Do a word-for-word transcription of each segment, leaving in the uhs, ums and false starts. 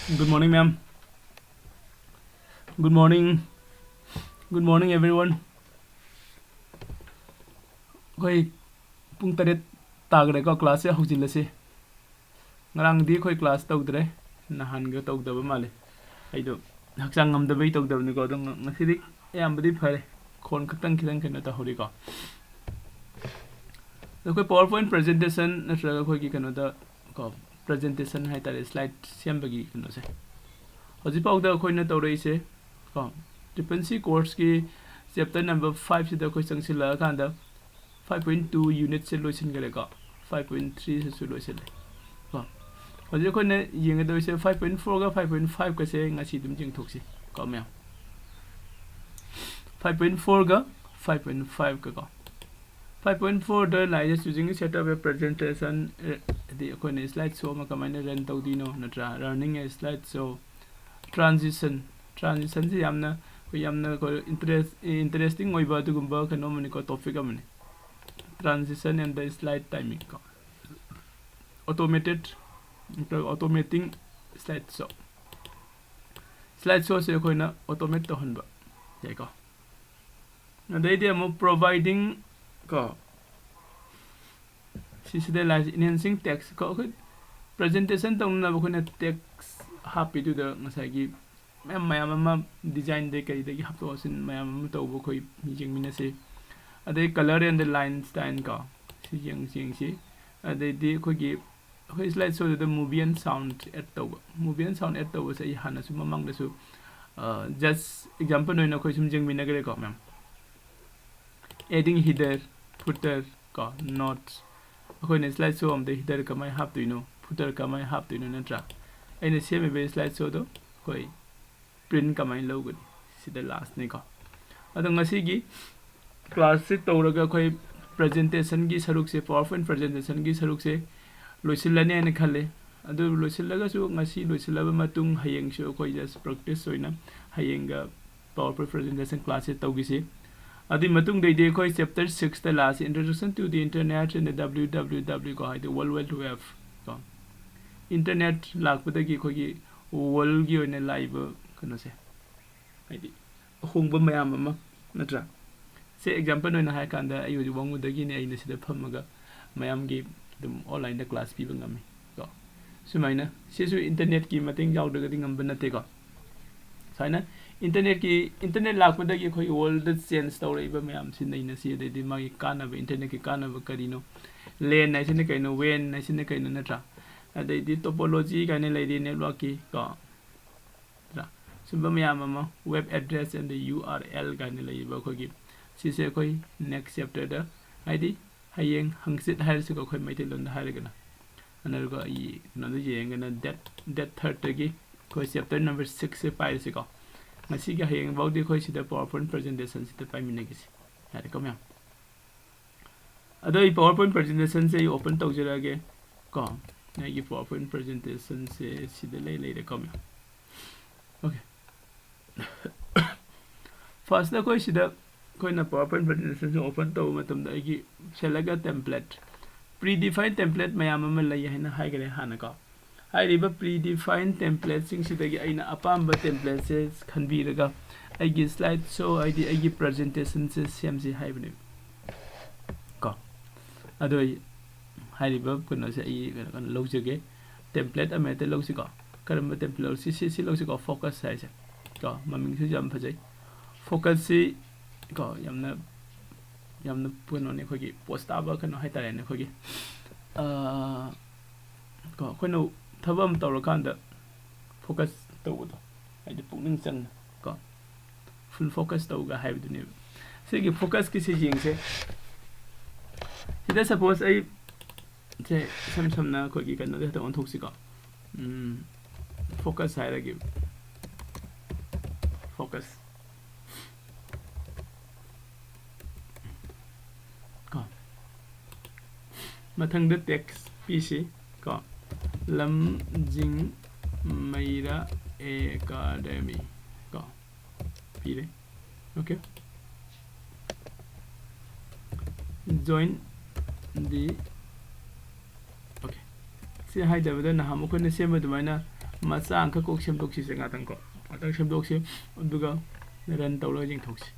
Good morning, ma'am. Good morning. Good morning, everyone. ꯑꯩꯈꯣꯏ ꯄꯨꯡ ꯇꯔꯦꯠ ꯇꯥꯈ꯭ꯔꯦꯀꯣ, classꯁꯦ ꯍꯧꯖꯤꯜꯂꯁꯤ꯫ ꯉꯔꯥꯡꯗꯤ ꯑꯩꯈꯣꯏ class ꯇꯧꯗ꯭ꯔꯦ, ꯅꯍꯥꯟꯒ ꯇꯧꯗꯕ ꯃꯥꯜꯂꯦ꯫ ꯑꯩꯗꯣ ꯍꯛꯆꯥꯡ ꯉꯝꯗꯕꯩ ꯇꯧꯗꯕꯅꯤꯀꯣ, ꯑꯗꯣ ꯉ-, ꯉꯁꯤꯗꯤ ꯑꯌꯥꯝꯕꯗꯤ ꯐꯔꯦ, ꯈꯣꯟ ꯈꯛꯇꯪ ꯈꯤꯇꯪ ꯀꯩꯅꯣ ꯇꯧꯍꯧꯔꯤꯀꯣ꯫ ꯑꯗꯣ ꯑꯩꯈꯣꯏ PowerPoint presentation ꯅꯠꯇ꯭ꯔꯒ ꯑꯩꯈꯣꯏꯒꯤ ꯀꯩꯅꯣꯗ ꯀꯣ, presentation ꯍꯥꯏꯇꯥꯔꯦ, slide ꯁꯦꯝꯕꯒꯤ ꯀꯩꯅꯣꯁꯦ, ꯍꯧꯖꯤꯛꯐꯥꯎꯗ ꯑꯩꯈꯣꯏꯅ ꯇꯧꯔꯛꯏꯁꯦ ꯀꯣ, triple C courseꯀꯤ chapter number fiveꯁꯤꯗ ꯑꯩꯈꯣꯏ ꯆꯪꯁꯤꯜꯂꯛꯑꯀꯥꯟꯗ five point two unitꯁꯦ ꯂꯣꯏꯁꯤꯟꯈ꯭ꯔꯦꯀꯣ, five point threeꯁꯤꯁꯨ ꯂꯣꯏꯁꯤꯜꯂꯦ ꯀꯣ꯫ ꯍꯧꯖꯤꯛ ꯑꯩꯈꯣꯏꯅ ꯌꯦꯡꯒꯗꯧꯔꯤꯁꯦ five point fourꯒ five point fiveꯀꯁꯦ ꯉꯁꯤ ꯑꯗꯨꯝ ꯌꯦꯡꯊꯣꯛꯁꯤ ꯀꯣ ꯃꯌꯥꯝ꯫ Five point fourꯒ five point fiveꯀ ꯀꯣ꯫ Five point fourꯗ ꯂꯥꯛꯏꯁꯦ, choosing setup a presentation, ꯑꯦ, ꯍꯥꯏꯗꯤ ꯑꯩꯈꯣꯏꯅ slide show ꯑꯃ ꯀꯃꯥꯏꯅ run ꯇꯧꯗꯣꯏꯅꯣ, ꯅꯠꯇ꯭ꯔꯥ? Running a slide show, transition, transitionꯁꯦ ꯌꯥꯝꯅ ꯑꯩꯈꯣꯏ ꯌꯥꯝꯅ ꯑꯩꯈꯣꯏ interest, interesting ꯑꯣꯏꯕ ꯑꯗꯨꯒꯨꯝꯕ ꯀꯩꯅꯣ ꯑꯃꯅꯤꯀꯣ, topic ꯑꯃꯅꯤ꯫ Transition and the slide timing ꯀꯣ, automated, automating slide show꯫ Slide showꯁꯦ ꯑꯩꯈꯣꯏꯅ automate ꯇꯧꯍꯟꯕ ꯌꯥꯏꯀꯣ꯫ ꯑꯗꯩꯗꯤ ꯑꯃꯨꯛ providing ꯀꯣ, ꯁꯤꯁꯤꯗ ꯂꯥꯛꯏꯁꯦ enhancing text ꯀꯣ, ꯑꯩꯈꯣꯏ presentation ꯇꯧꯅꯅꯕ ꯑꯩꯈꯣꯏꯅ text ꯍꯥꯞꯄꯤꯗꯨꯗ ꯉꯁꯥꯏꯒꯤ ꯃꯌꯥꯝ ꯃꯌꯥꯝ ꯑꯃ designꯗꯩ ꯀꯩꯗꯒꯤ ꯍꯥꯞꯇꯣꯛ ꯍꯥꯞꯆꯤꯟ ꯃꯌꯥꯝ ꯑꯃ ꯇꯧꯕ ꯑꯩꯈꯣꯏ ꯌꯦꯡꯃꯤꯟꯅꯁꯤ꯫ ꯑꯗꯩ color and the line style ꯀꯣ, ꯁꯤ ꯌꯦꯡꯁꯤ, ꯌꯦꯡꯁꯤ꯫ ꯑꯗꯩꯗꯤ ꯑꯩꯈꯣꯏꯒꯤ, ꯑꯩꯈꯣꯏ slide showꯗꯨꯗ movie and sound add ꯇꯧꯕ, movie and sound add ꯇꯧꯕꯁꯦ ꯑꯩ ꯍꯥꯟꯅꯁꯨ ꯃꯃꯥꯡꯗꯁꯨ, ꯑ, just example ꯑꯣꯏꯅ ꯑꯩꯈꯣꯏ ꯁꯨꯝ ꯌꯦꯡꯃꯤꯟꯅꯈ꯭ꯔꯦꯀꯣ ꯃꯌꯥꯝ꯫ Adding header, footer ꯀꯣ, notes, ꯑꯩꯈꯣꯏꯅ slide show ꯑꯃꯗ header ꯀꯃꯥꯏꯅ ꯍꯥꯞꯇꯣꯏꯅꯣ, footer ꯀꯃꯥꯏꯅ ꯍꯥꯞꯇꯣꯏꯅꯣ, ꯅꯠꯇ꯭ꯔꯥ? ꯑꯩꯅ ꯁꯦꯝꯃꯤꯕ slide showꯗꯣ ꯑꯩꯈꯣꯏ print ꯀꯃꯥꯏꯅ ꯂꯧꯒꯅꯤ, ꯁꯤꯗ lastꯅꯤꯀꯣ꯫ ꯑꯗꯣ ꯉꯁꯤꯒꯤ classꯁꯤ ꯇꯧꯔꯒ ꯑꯩꯈꯣꯏ presentationꯒꯤ ꯁꯔꯨꯛꯁꯦ, PowerPoint presentationꯒꯤ ꯁꯔꯨꯛꯁꯦ ꯂꯣꯏꯁꯤꯜꯂꯅꯤ ꯍꯥꯏꯅ ꯈꯜꯂꯦ꯫ ꯑꯗꯨ ꯂꯣꯏꯁꯤꯜꯂꯒꯁꯨ ꯉꯁꯤ ꯂꯣꯏꯁꯤꯜꯂꯕ ꯃꯇꯨꯡ ꯍꯌꯦꯡꯁꯨ ꯑꯩꯈꯣꯏ just practice ꯑꯣꯏꯅ ꯍꯌꯦꯡꯒ PowerPoint presentation classꯁꯦ ꯇꯧꯈꯤꯁꯤ꯫ ꯑꯗꯨꯒꯤ ꯃꯇꯨꯡꯗꯩꯗꯤ ꯑꯩꯈꯣꯏ chapter sixꯇ ꯂꯥꯛꯑꯁꯤ, Introduction to the Internet and the W W W ꯀꯣ, ꯍꯥꯏꯗꯤ World Wide Web ꯀꯣ꯫ Internet ꯂꯥꯛꯄꯗꯒꯤ ꯑꯩꯈꯣꯏꯒꯤ ꯋꯥꯔꯜꯒꯤ ꯑꯣꯏꯅ ꯂꯥꯛꯏꯕ ꯀꯩꯅꯣꯁꯦ, ꯍꯥꯏꯗꯤ ꯑꯍꯣꯡꯕ ꯃꯌꯥꯝ ꯑꯃ, ꯅꯠꯇ꯭ꯔꯥ? ꯁꯦ, ꯑꯦꯛꯖꯥꯝꯄꯜ ꯑꯣꯏꯅ ꯍꯥꯏꯔꯀꯥꯟꯗ, ꯑꯩ ꯍꯧꯖꯤꯛ ꯋꯥꯡꯉꯨꯗꯒꯤꯅꯦ ꯑꯩꯅ ꯁꯤꯗ ꯐꯝꯃꯒ ꯃꯌꯥꯝꯒꯤ ꯑꯗꯨꯝ ꯑꯣꯟꯂꯥꯏꯟꯗ ꯀ꯭ꯂꯥꯁ ꯄꯤꯕ ꯉꯝꯃꯤ ꯀꯣ꯫ ꯁꯨꯃꯥꯏꯅ ꯁꯤꯁꯨ ꯏꯟꯇꯔꯅꯦꯠꯀꯤ ꯃꯇꯦꯡ ꯌꯥꯎꯗ꯭ꯔꯒꯗꯤ ꯉꯝꯕ ꯅꯠꯇꯦꯀꯣ꯫ ꯁꯨꯃꯥꯏꯅ ꯏꯟꯇꯔꯅꯦꯠꯀꯤ, ꯏꯟꯇꯔꯅꯦꯠ ꯂꯥꯛꯄꯗꯒꯤ ꯑꯩꯈꯣꯏꯒꯤ ꯋꯥꯔꯜꯗ ꯆꯦꯟꯖ ꯇꯧꯔꯛꯏꯕ ꯃꯌꯥꯝꯁꯤ ꯅꯩꯅꯁꯤ, ꯑꯗꯩꯗꯤ ꯃꯥꯒꯤ ꯀꯥꯟꯅꯕ, ꯏꯟꯇꯔꯅꯦꯠꯀꯤ ꯀꯥꯟꯅꯕ ꯀꯔꯤꯅꯣ, ꯂꯦꯟ ꯍꯥꯏꯁꯤꯅ ꯀꯩꯅꯣ, ꯋꯦꯟ ꯍꯥꯏꯁꯤꯅ ꯀꯩꯅꯣ, ꯅꯠꯇ꯭ꯔꯥ? ꯑꯗꯩꯗꯤ ꯇꯣꯄꯣꯂꯣꯖꯤ ꯀꯥꯏꯅ ꯂꯩꯔꯤ ꯅꯦꯠꯋꯥꯔꯛꯀꯤ ꯀꯣ, ꯅꯠꯇ꯭ꯔꯥ? ꯁꯨꯝꯕ ꯃꯌꯥꯝ ꯑꯃ, web address and the U R L ꯀꯥꯏꯅ ꯂꯩꯔꯤꯕ ꯑꯩꯈꯣꯏꯒꯤ, ꯁꯤꯁꯦ ꯑꯩꯈꯣꯏ ꯅꯦꯛꯁ ꯆꯦꯞꯇꯔꯗ, ꯍꯥꯏꯗꯤ ꯍꯌꯦꯡ ꯍꯪꯆꯤꯠ ꯍꯥꯏꯔꯁꯤꯀꯣ, ꯑꯩꯈꯣꯏ ꯃꯩꯇꯩꯂꯣꯟꯗ ꯍꯥꯏꯔꯒꯅ, ꯑꯗꯨꯒ ꯑꯩ ꯀꯩꯅꯣꯗ ꯌꯦꯡꯉꯒꯅ ꯗꯦꯠ, ꯗꯦꯠ ꯊꯥꯔꯠꯇꯒꯤ ꯑꯩꯈꯣꯏ ꯆꯦꯞꯇꯔ ꯅꯝꯕꯔ ꯁꯤꯛꯁꯁꯦ ꯄꯥꯏꯔꯁꯤꯀꯣ꯫ ꯉꯁꯤꯒꯤ ꯍꯌꯦꯡꯐꯥꯎꯗꯤ ꯑꯩꯈꯣꯏ ꯁꯤꯗ ꯄꯋꯥꯔ ꯄꯣꯏꯟꯠ ꯄ꯭ꯔꯖꯦꯟꯇꯦꯁꯟꯁꯤꯗ ꯄꯥꯏꯃꯤꯟꯅꯈꯤꯁꯤ꯫ ꯌꯥꯔꯦꯀꯣ ꯃꯌꯥꯝ? ꯑꯗꯣ ꯑꯩ ꯄꯋꯥꯔ ꯄꯣꯏꯟꯠ ꯄ꯭ꯔꯖꯦꯟꯇꯦꯁꯟꯁꯦ ꯑꯩ ꯑꯣꯄꯟ ꯇꯧꯖꯔꯛꯑꯒꯦ ꯀꯣ꯫ ꯑꯩꯒꯤ ꯄꯋꯥꯔ ꯄꯣꯏꯟꯠ ꯄ꯭ꯔꯖꯦꯟꯇꯦꯁꯟꯁꯦ ꯁꯤꯗ ꯂꯩ, ꯂꯩꯔꯦꯀꯣ ꯃꯌꯥꯝ? ꯑꯣꯀꯦ꯫ ꯐꯥꯔꯁꯇ ꯑꯩꯈꯣꯏ ꯁꯤꯗ ꯑꯩꯈꯣꯏꯅ ꯄꯋꯥꯔ ꯄꯣꯏꯟꯠ ꯄ꯭ꯔꯖꯦꯟꯇꯦꯁꯟꯁꯦ ꯑꯣꯄꯟ ꯇꯧꯕ ꯃꯇꯝꯗ, ꯑꯩꯒꯤ select a template, predefined template ꯃꯌꯥꯝ ꯑꯃ ꯂꯩ ꯍꯥꯏꯅ ꯍꯥꯏꯈ꯭ꯔꯦ ꯍꯥꯟꯅꯀꯣ꯫ ꯍꯥꯏꯔꯤꯕ predefined templateꯁꯤꯡꯁꯤꯗꯒꯤ ꯑꯩꯅ ꯑꯄꯥꯝꯕ templateꯁꯦ ꯈꯟꯕꯤꯔꯒ, ꯑꯩꯒꯤ slide show, ꯍꯥꯏꯗꯤ ꯑꯩꯒꯤ ꯄ꯭ꯔꯖꯦꯟꯇꯦꯁꯟꯁꯦ ꯁꯦꯝꯁꯤ ꯍꯥꯏꯕꯅꯦꯕ ꯀꯣ꯫ ꯑꯗꯣ ꯑꯩ ꯍꯥꯏꯔꯤꯕ ꯀꯩꯅꯣꯁꯦ ꯑꯩ ꯀꯩꯅꯣ, ꯀꯩꯅꯣ ꯂꯧꯖꯒꯦ, template ꯑꯃ ꯍꯦꯛꯇ ꯂꯧꯁꯤꯀꯣ꯫ ꯀꯔꯝꯕ template ꯂꯧꯁꯤ? ꯁꯤ, ꯁꯤ ꯂꯧꯁꯤꯀꯣ, ꯐꯣꯀꯁ ꯍꯥꯏꯁꯦ ꯀꯣ꯫ ꯃꯃꯤꯡꯁꯤꯁꯨ ꯌꯥꯝ ꯐꯖꯩ, ꯐꯣꯀꯁꯁꯤ ꯀꯣ꯫ ꯌꯥꯝꯅ, ꯌꯥꯝꯅ ꯀꯩꯅꯣꯅꯦ, ꯑꯩꯈꯣꯏꯒꯤ ꯄꯣꯁ ꯇꯥꯕ ꯀꯩꯅꯣ ꯍꯥꯏꯇꯥꯔꯦꯅꯦ, ꯑꯩꯈꯣꯏꯒꯤ, ꯑꯥ, ꯀꯣ, ꯑꯩꯈꯣꯏꯅ ꯊꯕꯛ ꯑꯃ ꯇꯧꯔꯀꯥꯟꯗ ꯐꯣꯀꯁ ꯇꯧꯕꯗꯣ, ꯍꯥꯏꯗꯤ ꯄꯨꯛꯅꯤꯡ ꯆꯪꯅ ꯀꯣ, ꯐꯨꯜ ꯐꯣꯀꯁ ꯇꯧꯒ ꯍꯥꯏꯕꯗꯨꯅꯦꯕ꯫ ꯁꯤꯒꯤ ꯐꯣꯀꯁꯀꯤꯁꯤ ꯌꯦꯡꯁꯦ꯫ ꯁꯤꯗ ꯁꯄꯣꯁ ꯑꯩ ꯁꯦ ꯏꯁꯝ ꯁꯝꯅ ꯑꯩꯈꯣꯏꯒꯤ ꯀꯩꯅꯣꯗ ꯍꯦꯛꯇ ꯑꯣꯟꯊꯣꯛꯁꯤꯀꯣ꯫ ꯐꯣꯀꯁ ꯍꯥꯏꯔꯒꯦ, ꯐꯣꯀꯁ ꯀꯣ꯫ ꯃꯊꯪꯗ ꯇꯦꯛꯁ ꯄꯤꯁꯤ ꯀꯣ, ꯂꯝꯖꯤꯡ ꯃꯩꯔꯥ ꯑꯦꯀꯥꯗꯃꯤ ꯀꯣ, ꯄꯤꯔꯦ꯫ ꯑꯣꯀꯦ, join the, ꯑꯣꯀꯦ, ꯁꯤ ꯍꯥꯏꯗꯕꯗ ꯅꯍꯥꯟ ꯑꯩꯈꯣꯏꯅ ꯁꯦꯝꯕ ꯑꯗꯨꯃꯥꯏꯅ ꯃꯆꯥ ꯑꯃꯈꯛ ꯀꯣꯛ ꯁꯦꯝꯗꯣꯛꯁꯤꯁꯦ ꯉꯥꯛꯇꯪ ꯀꯣ꯫ ꯉꯥꯛꯇꯪ ꯁꯦꯝꯗꯣꯛꯁꯤ, ꯑꯗꯨꯒ run ꯇꯧꯔꯒ ꯌꯦꯡꯊꯣꯛꯁꯤ꯫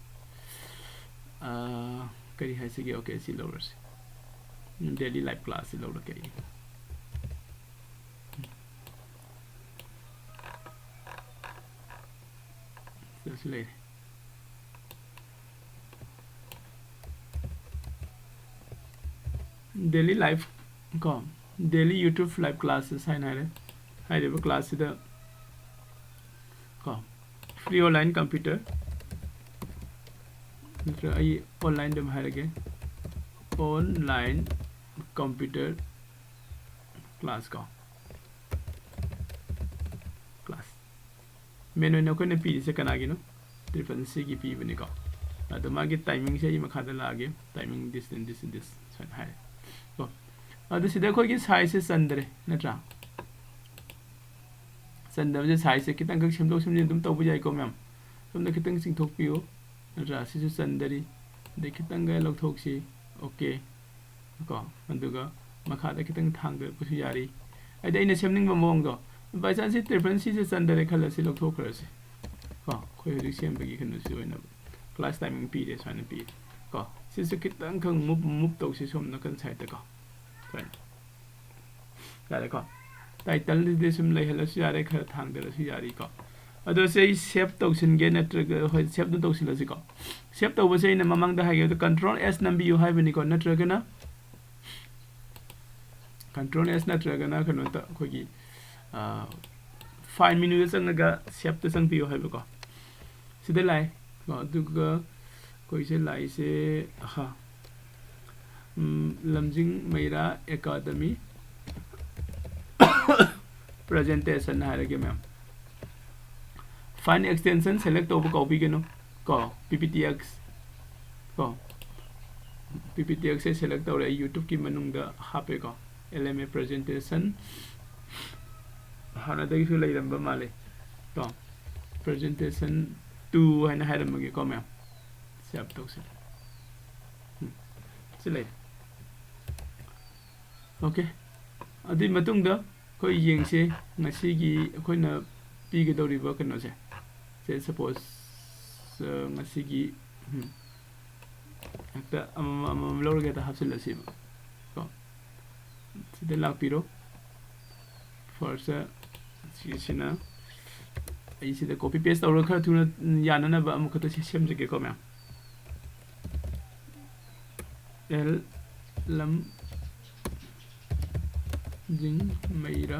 ꯑꯥ, ꯀꯔꯤ ꯍꯥꯏꯁꯤꯒꯦ? OK, ꯁꯤ ꯂꯧꯔꯁꯤ꯫ Daily live class ꯁꯤ ꯂꯧꯔꯒꯦ ꯑꯩ꯫ ꯁꯤꯗꯁꯨ ꯂꯩꯔꯦ꯫ Daily live ꯀꯣ, daily YouTube live classes ꯍꯥꯏꯅ ꯍꯥꯏꯔꯦ꯫ ꯍꯥꯏꯔꯤꯕ class ꯁꯤꯗ ꯀꯣ, free online computer, ꯅꯠꯇ꯭ꯔꯒ ꯑꯩ online ꯑꯗꯨꯝ ꯍꯥꯏꯔꯒꯦ, online computer class ꯀꯣ, class꯫ Main ꯑꯣꯏꯅ ꯑꯩꯈꯣꯏꯅ ꯄꯤꯔꯤꯁꯦ ꯀꯅꯥꯒꯤꯅꯣ? Triple C ꯒꯤ ꯄꯤꯕꯅꯤꯀꯣ꯫ ꯑꯗꯣ ꯃꯥꯒꯤ timing ꯁꯦ ꯑꯩ ꯃꯈꯥꯗ ꯂꯥꯛꯑꯒꯦ, timing this and this and this ꯁꯨꯃꯥꯏꯅ ꯍꯥꯏꯔꯦ ꯀꯣ꯫ ꯑꯗꯣ ꯁꯤꯗ ꯑꯩꯈꯣꯏꯒꯤ size ꯁꯦ ꯆꯟꯗ꯭ꯔꯦ, ꯅꯠꯇ꯭ꯔꯥ? ꯆꯟꯗꯕꯁꯦ size ꯁꯦ ꯈꯤꯇꯪꯈꯛ ꯁꯦꯝꯗꯣꯛ ꯁꯦꯝꯖꯤꯟ ꯑꯗꯨꯝ ꯇꯧꯕ ꯌꯥꯏꯀꯣ ꯃꯌꯥꯝ꯫ ꯁꯣꯝꯗ ꯈꯤꯇꯪ ꯆꯤꯡꯊꯣꯛꯄꯤꯌꯨ, ꯅꯠꯇ꯭ꯔꯥ? ꯁꯤꯁꯨ ꯆꯟꯗꯔꯤ꯫ ꯑꯗꯩ ꯈꯤꯇꯪꯒ ꯂꯧꯊꯣꯛꯁꯤ꯫ OK ꯀꯣ, ꯑꯗꯨꯒ ꯃꯈꯥꯗ ꯈꯤꯇꯪ ꯊꯥꯡꯗꯔꯛꯄꯁꯨ ꯌꯥꯔꯤ꯫ ꯍꯥꯏꯗꯤ ꯑꯩꯅ ꯁꯦꯝꯅꯤꯡꯕ ꯃꯑꯣꯡꯗꯣ, by chance ꯁꯤ triple C ꯁꯦ ꯆꯟꯗꯔꯦ ꯈꯜꯂꯁꯤ, ꯂꯧꯊꯣꯛꯈ꯭ꯔꯁꯤ ꯀꯣ꯫ ꯑꯩꯈꯣꯏ ꯍꯧꯖꯤꯛ ꯁꯦꯝꯕꯒꯤ ꯀꯩꯅꯣꯁꯤ ꯑꯣꯏꯅꯕ class timing ꯄꯤꯔꯦ, ꯁꯨꯃꯥꯏꯅ ꯄꯤꯔꯦ ꯀꯣ꯫ ꯁꯤꯁꯨ ꯈꯤꯇꯪꯈꯛ move, move ꯇꯧꯁꯤ ꯁꯣꯝ ꯅꯥꯀꯟ side ꯀꯣ꯫ ꯁꯨꯃꯥꯏꯅ꯫ ꯌꯥꯔꯦꯀꯣ꯫ Title ꯁꯤꯗꯤ ꯁꯨꯝ ꯂꯩꯍꯜꯂꯁꯨ ꯌꯥꯔꯦ, ꯈꯔ ꯊꯥꯡꯗꯔꯁꯨ ꯌꯥꯔꯤꯀꯣ꯫ ꯑꯗꯣ ꯁꯤ ꯑꯩ save ꯇꯧꯁꯤꯟꯒꯦ, ꯅꯠꯇ꯭ꯔꯒ, ꯍꯣꯏ, save ꯑꯗꯨꯝ ꯇꯧꯁꯤꯜꯂꯁꯤꯀꯣ꯫ Save ꯇꯧꯕꯁꯦ ꯑꯩꯅ ꯃꯃꯥꯡꯗ ꯍꯥꯏꯈꯤꯕꯗꯣ Control S ꯅꯝꯕꯤꯌꯨ ꯍꯥꯏꯕꯅꯤꯀꯣ, ꯅꯠꯇ꯭ꯔꯒꯅ Control S ꯅꯠꯇ꯭ꯔꯒꯅ ꯀꯩꯅꯣꯗ ꯑꯩꯈꯣꯏꯒꯤ, ꯑ, file menu ꯗ ꯆꯪꯉꯒ save ꯇ ꯆꯪꯕꯤꯌꯨ ꯍꯥꯏꯕꯀꯣ꯫ ꯁꯤꯗ ꯂꯥꯛꯑꯦ ꯀꯣ꯫ ꯑꯗꯨꯒ ꯑꯩꯈꯣꯏꯁꯦ ꯂꯥꯛꯏꯁꯦ, ꯑꯍꯥ, ꯎꯝ, ꯂꯝꯖꯤꯡ ꯃꯩꯔꯥ Academy presentation ꯍꯥꯏꯔꯒꯦ ꯃꯌꯥꯝ꯫ File extension select ꯇꯧꯕ ꯀꯥꯎꯕꯤꯒꯅꯨ ꯀꯣ, P P T X ꯀꯣ꯫ P P T X ꯁꯦ select ꯇꯧꯔꯦ, ꯑꯩ YouTube ꯀꯤ ꯃꯅꯨꯡꯗ ꯍꯥꯞꯄꯦꯀꯣ꯫ L M A presentation ꯍꯥꯟꯅꯗꯒꯤꯁꯨ ꯂꯩꯔꯝꯕ ꯃꯥꯜꯂꯦ ꯀꯣ꯫ Presentation two ꯍꯥꯏꯅ ꯍꯥꯏꯔꯝꯃꯒꯦꯀꯣ ꯃꯌꯥꯝ꯫ Save ꯇꯧꯁꯤ꯫ ꯎꯝ, ꯁꯤ ꯂꯩ꯫ OK꯫ ꯑꯗꯨꯒꯤ ꯃꯇꯨꯡꯗ ꯑꯩꯈꯣꯏ ꯌꯦꯡꯁꯦ ꯉꯁꯤꯒꯤ ꯑꯩꯈꯣꯏꯅ ꯄꯤꯒꯗꯧꯔꯤꯕ ꯀꯩꯅꯣꯁꯦ꯫ ꯁꯦ, suppose, ꯑ, ꯉꯁꯤꯒꯤ, ꯎꯝ, ꯍꯦꯛꯇ ꯑꯃꯃꯝ, ꯑꯃꯃꯝ ꯂꯧꯔꯒ ꯍꯦꯛꯇ ꯍꯥꯞꯆꯤꯜꯂꯁꯤꯕ꯫ ꯀꯣ, ꯁꯤꯗ ꯂꯥꯛꯄꯤꯔꯣ꯫ First, ꯁꯤꯁꯤꯅ ꯑꯩ ꯁꯤꯗ copy paste ꯇꯧꯔꯒ ꯈꯔ ꯊꯨꯅ ꯌꯥꯅꯅꯕ ꯑꯃꯨꯛꯈꯛꯇ ꯁꯤ ꯁꯦꯝꯖꯒꯦꯀꯣ, ꯃꯌꯥꯝ꯫ ꯑꯦꯜ ꯂꯝꯖꯤꯡꯃꯩꯔꯥ,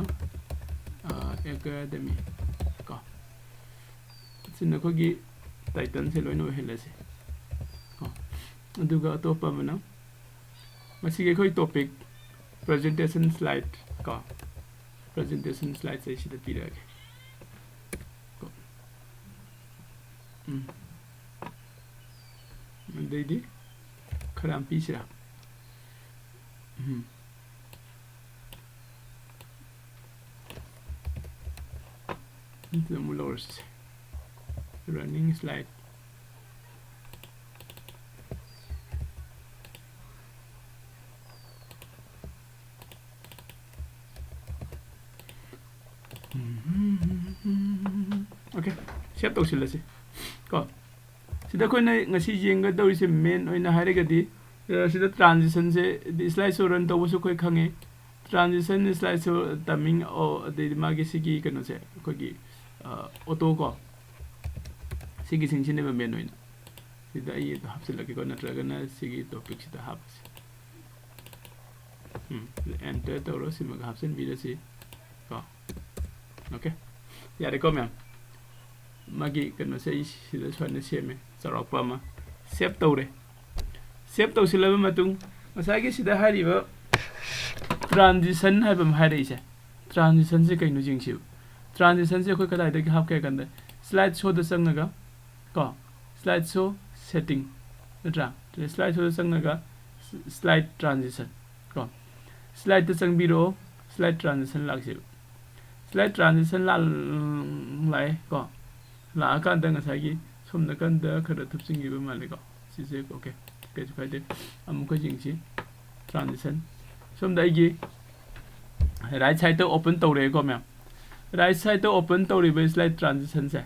ꯑ, Academy ꯀꯣ꯫ ꯁꯤꯅ ꯑꯩꯈꯣꯏꯒꯤ title ꯁꯦ ꯂꯣꯏꯅ ꯑꯣꯏꯍꯜꯂꯁꯤ ꯀꯣ꯫ ꯑꯗꯨꯒ ꯑꯇꯣꯞꯄ ꯑꯃꯅ ꯃꯁꯤꯒꯤ ꯑꯩꯈꯣꯏ topic presentation slide ꯀꯣ꯫ Presentation slide ꯁꯦ ꯑꯩ ꯁꯤꯗ ꯄꯤꯔꯛꯑꯒꯦ ꯀꯣ꯫ ꯎꯝ꯫ ꯑꯗꯩꯗꯤ ꯈꯔ ꯌꯥꯝ ꯄꯤꯁꯤꯔꯥ? ꯎꯝ꯫ ꯑꯗꯨ ꯑꯃꯨꯛ ꯂꯧꯔꯁꯤ꯫ Running slide꯫ ꯎꯝ꯫ Okay, save ꯇꯧꯁꯤꯜꯂꯁꯤ ꯀꯣ꯫ ꯁꯤꯗ ꯑꯩꯈꯣꯏꯅ ꯉꯁꯤ ꯌꯦꯡꯒꯗꯧꯔꯤꯁꯦ main ꯑꯣꯏꯅ ꯍꯥꯏꯔꯒꯗꯤ, ꯑ, ꯁꯤꯗ transition ꯁꯦ, ꯗꯤ slide show run ꯇꯧꯕꯁꯨ ꯑꯩꯈꯣꯏ ꯈꯪꯉꯦ꯫ Transition, slide show timing, ꯑꯣ, ꯑꯗꯩꯗꯤ ꯃꯥꯒꯤ ꯁꯤꯒꯤ ꯀꯩꯅꯣꯁꯦ, ꯑꯩꯈꯣꯏꯒꯤ, ꯑ, auto ꯀꯣ, ꯁꯤꯒꯤꯁꯤꯡꯁꯤꯅꯦꯕ main ꯑꯣꯏꯅ꯫ ꯁꯤꯗ ꯑꯩ ꯍꯥꯞꯆꯤꯜꯂꯛꯀꯦꯀꯣ, ꯅꯠꯇ꯭ꯔꯒꯅ ꯁꯤꯒꯤ topic ꯁꯤꯗ ꯍꯥꯞꯄꯁꯤ꯫ ꯎꯝ, enter ꯇꯧꯔꯣ, ꯁꯤꯃꯒ ꯍꯥꯞꯆꯤꯟꯕꯤꯔꯁꯤ ꯀꯣ꯫ Okay, ꯌꯥꯔꯦꯀꯣ ꯃꯌꯥꯝ? ꯃꯥꯒꯤ ꯀꯩꯅꯣꯁꯦ ꯑꯩ ꯁꯤꯗ ꯁꯨꯃꯥꯏꯅ ꯁꯦꯝꯃꯦ, ꯆꯥꯎꯔꯥꯛꯄ ꯑꯃ꯫ Save ꯇꯧꯔꯦ꯫ Save ꯇꯧꯁꯤꯜꯂꯕ ꯃꯇꯨꯡ, ꯉꯁꯥꯏꯒꯤ ꯁꯤꯗ ꯍꯥꯏꯔꯤꯕ transition ꯍꯥꯏꯕ ꯑꯃ ꯍꯥꯏꯔꯛꯏꯁꯦ, transition ꯁꯦ ꯀꯩꯅꯣ ꯌꯦꯡꯁꯤꯕ꯫ Transition ꯁꯦ ꯑꯩꯈꯣꯏ ꯀꯗꯥꯏꯗꯒꯤ ꯍꯥꯞꯀꯦ ꯍꯥꯏ ꯀꯥꯟꯗ, slide show ꯗ ꯆꯪꯉꯒ ꯀꯣ, slide show setting ꯅꯠꯇ꯭ꯔꯥ? Slide show ꯗ ꯆꯪꯉꯒ slide transition ꯀꯣ, slide ꯇ ꯆꯪꯕꯤꯔꯛꯑꯣ, slide transition ꯂꯥꯛꯁꯦꯕ꯫ Slide transition ꯂꯥꯛ-, ꯂꯥꯛꯑꯦ ꯀꯣ꯫ ꯂꯥꯛꯑꯀꯥꯟꯗ ꯉꯁꯥꯏꯒꯤ ꯁꯣꯝ ꯅꯥꯀꯟꯗ ꯈꯔ ꯊꯨꯞꯆꯤꯟꯈꯤꯕ ꯃꯥꯜꯂꯦꯀꯣ꯫ ꯁꯤꯁꯦ, okay, ꯀꯩꯁꯨ ꯀꯥꯏꯗꯦ꯫ ꯑꯃꯨꯛꯀ ꯌꯦꯡꯁꯤ, transition꯫ ꯁꯣꯝꯗ ꯑꯩꯒꯤ Right side ꯇ open ꯇꯧꯔꯦꯀꯣ ꯃꯌꯥꯝ꯫ Right side ꯇ open ꯇꯧꯔꯤꯕ slide transition ꯁꯦ,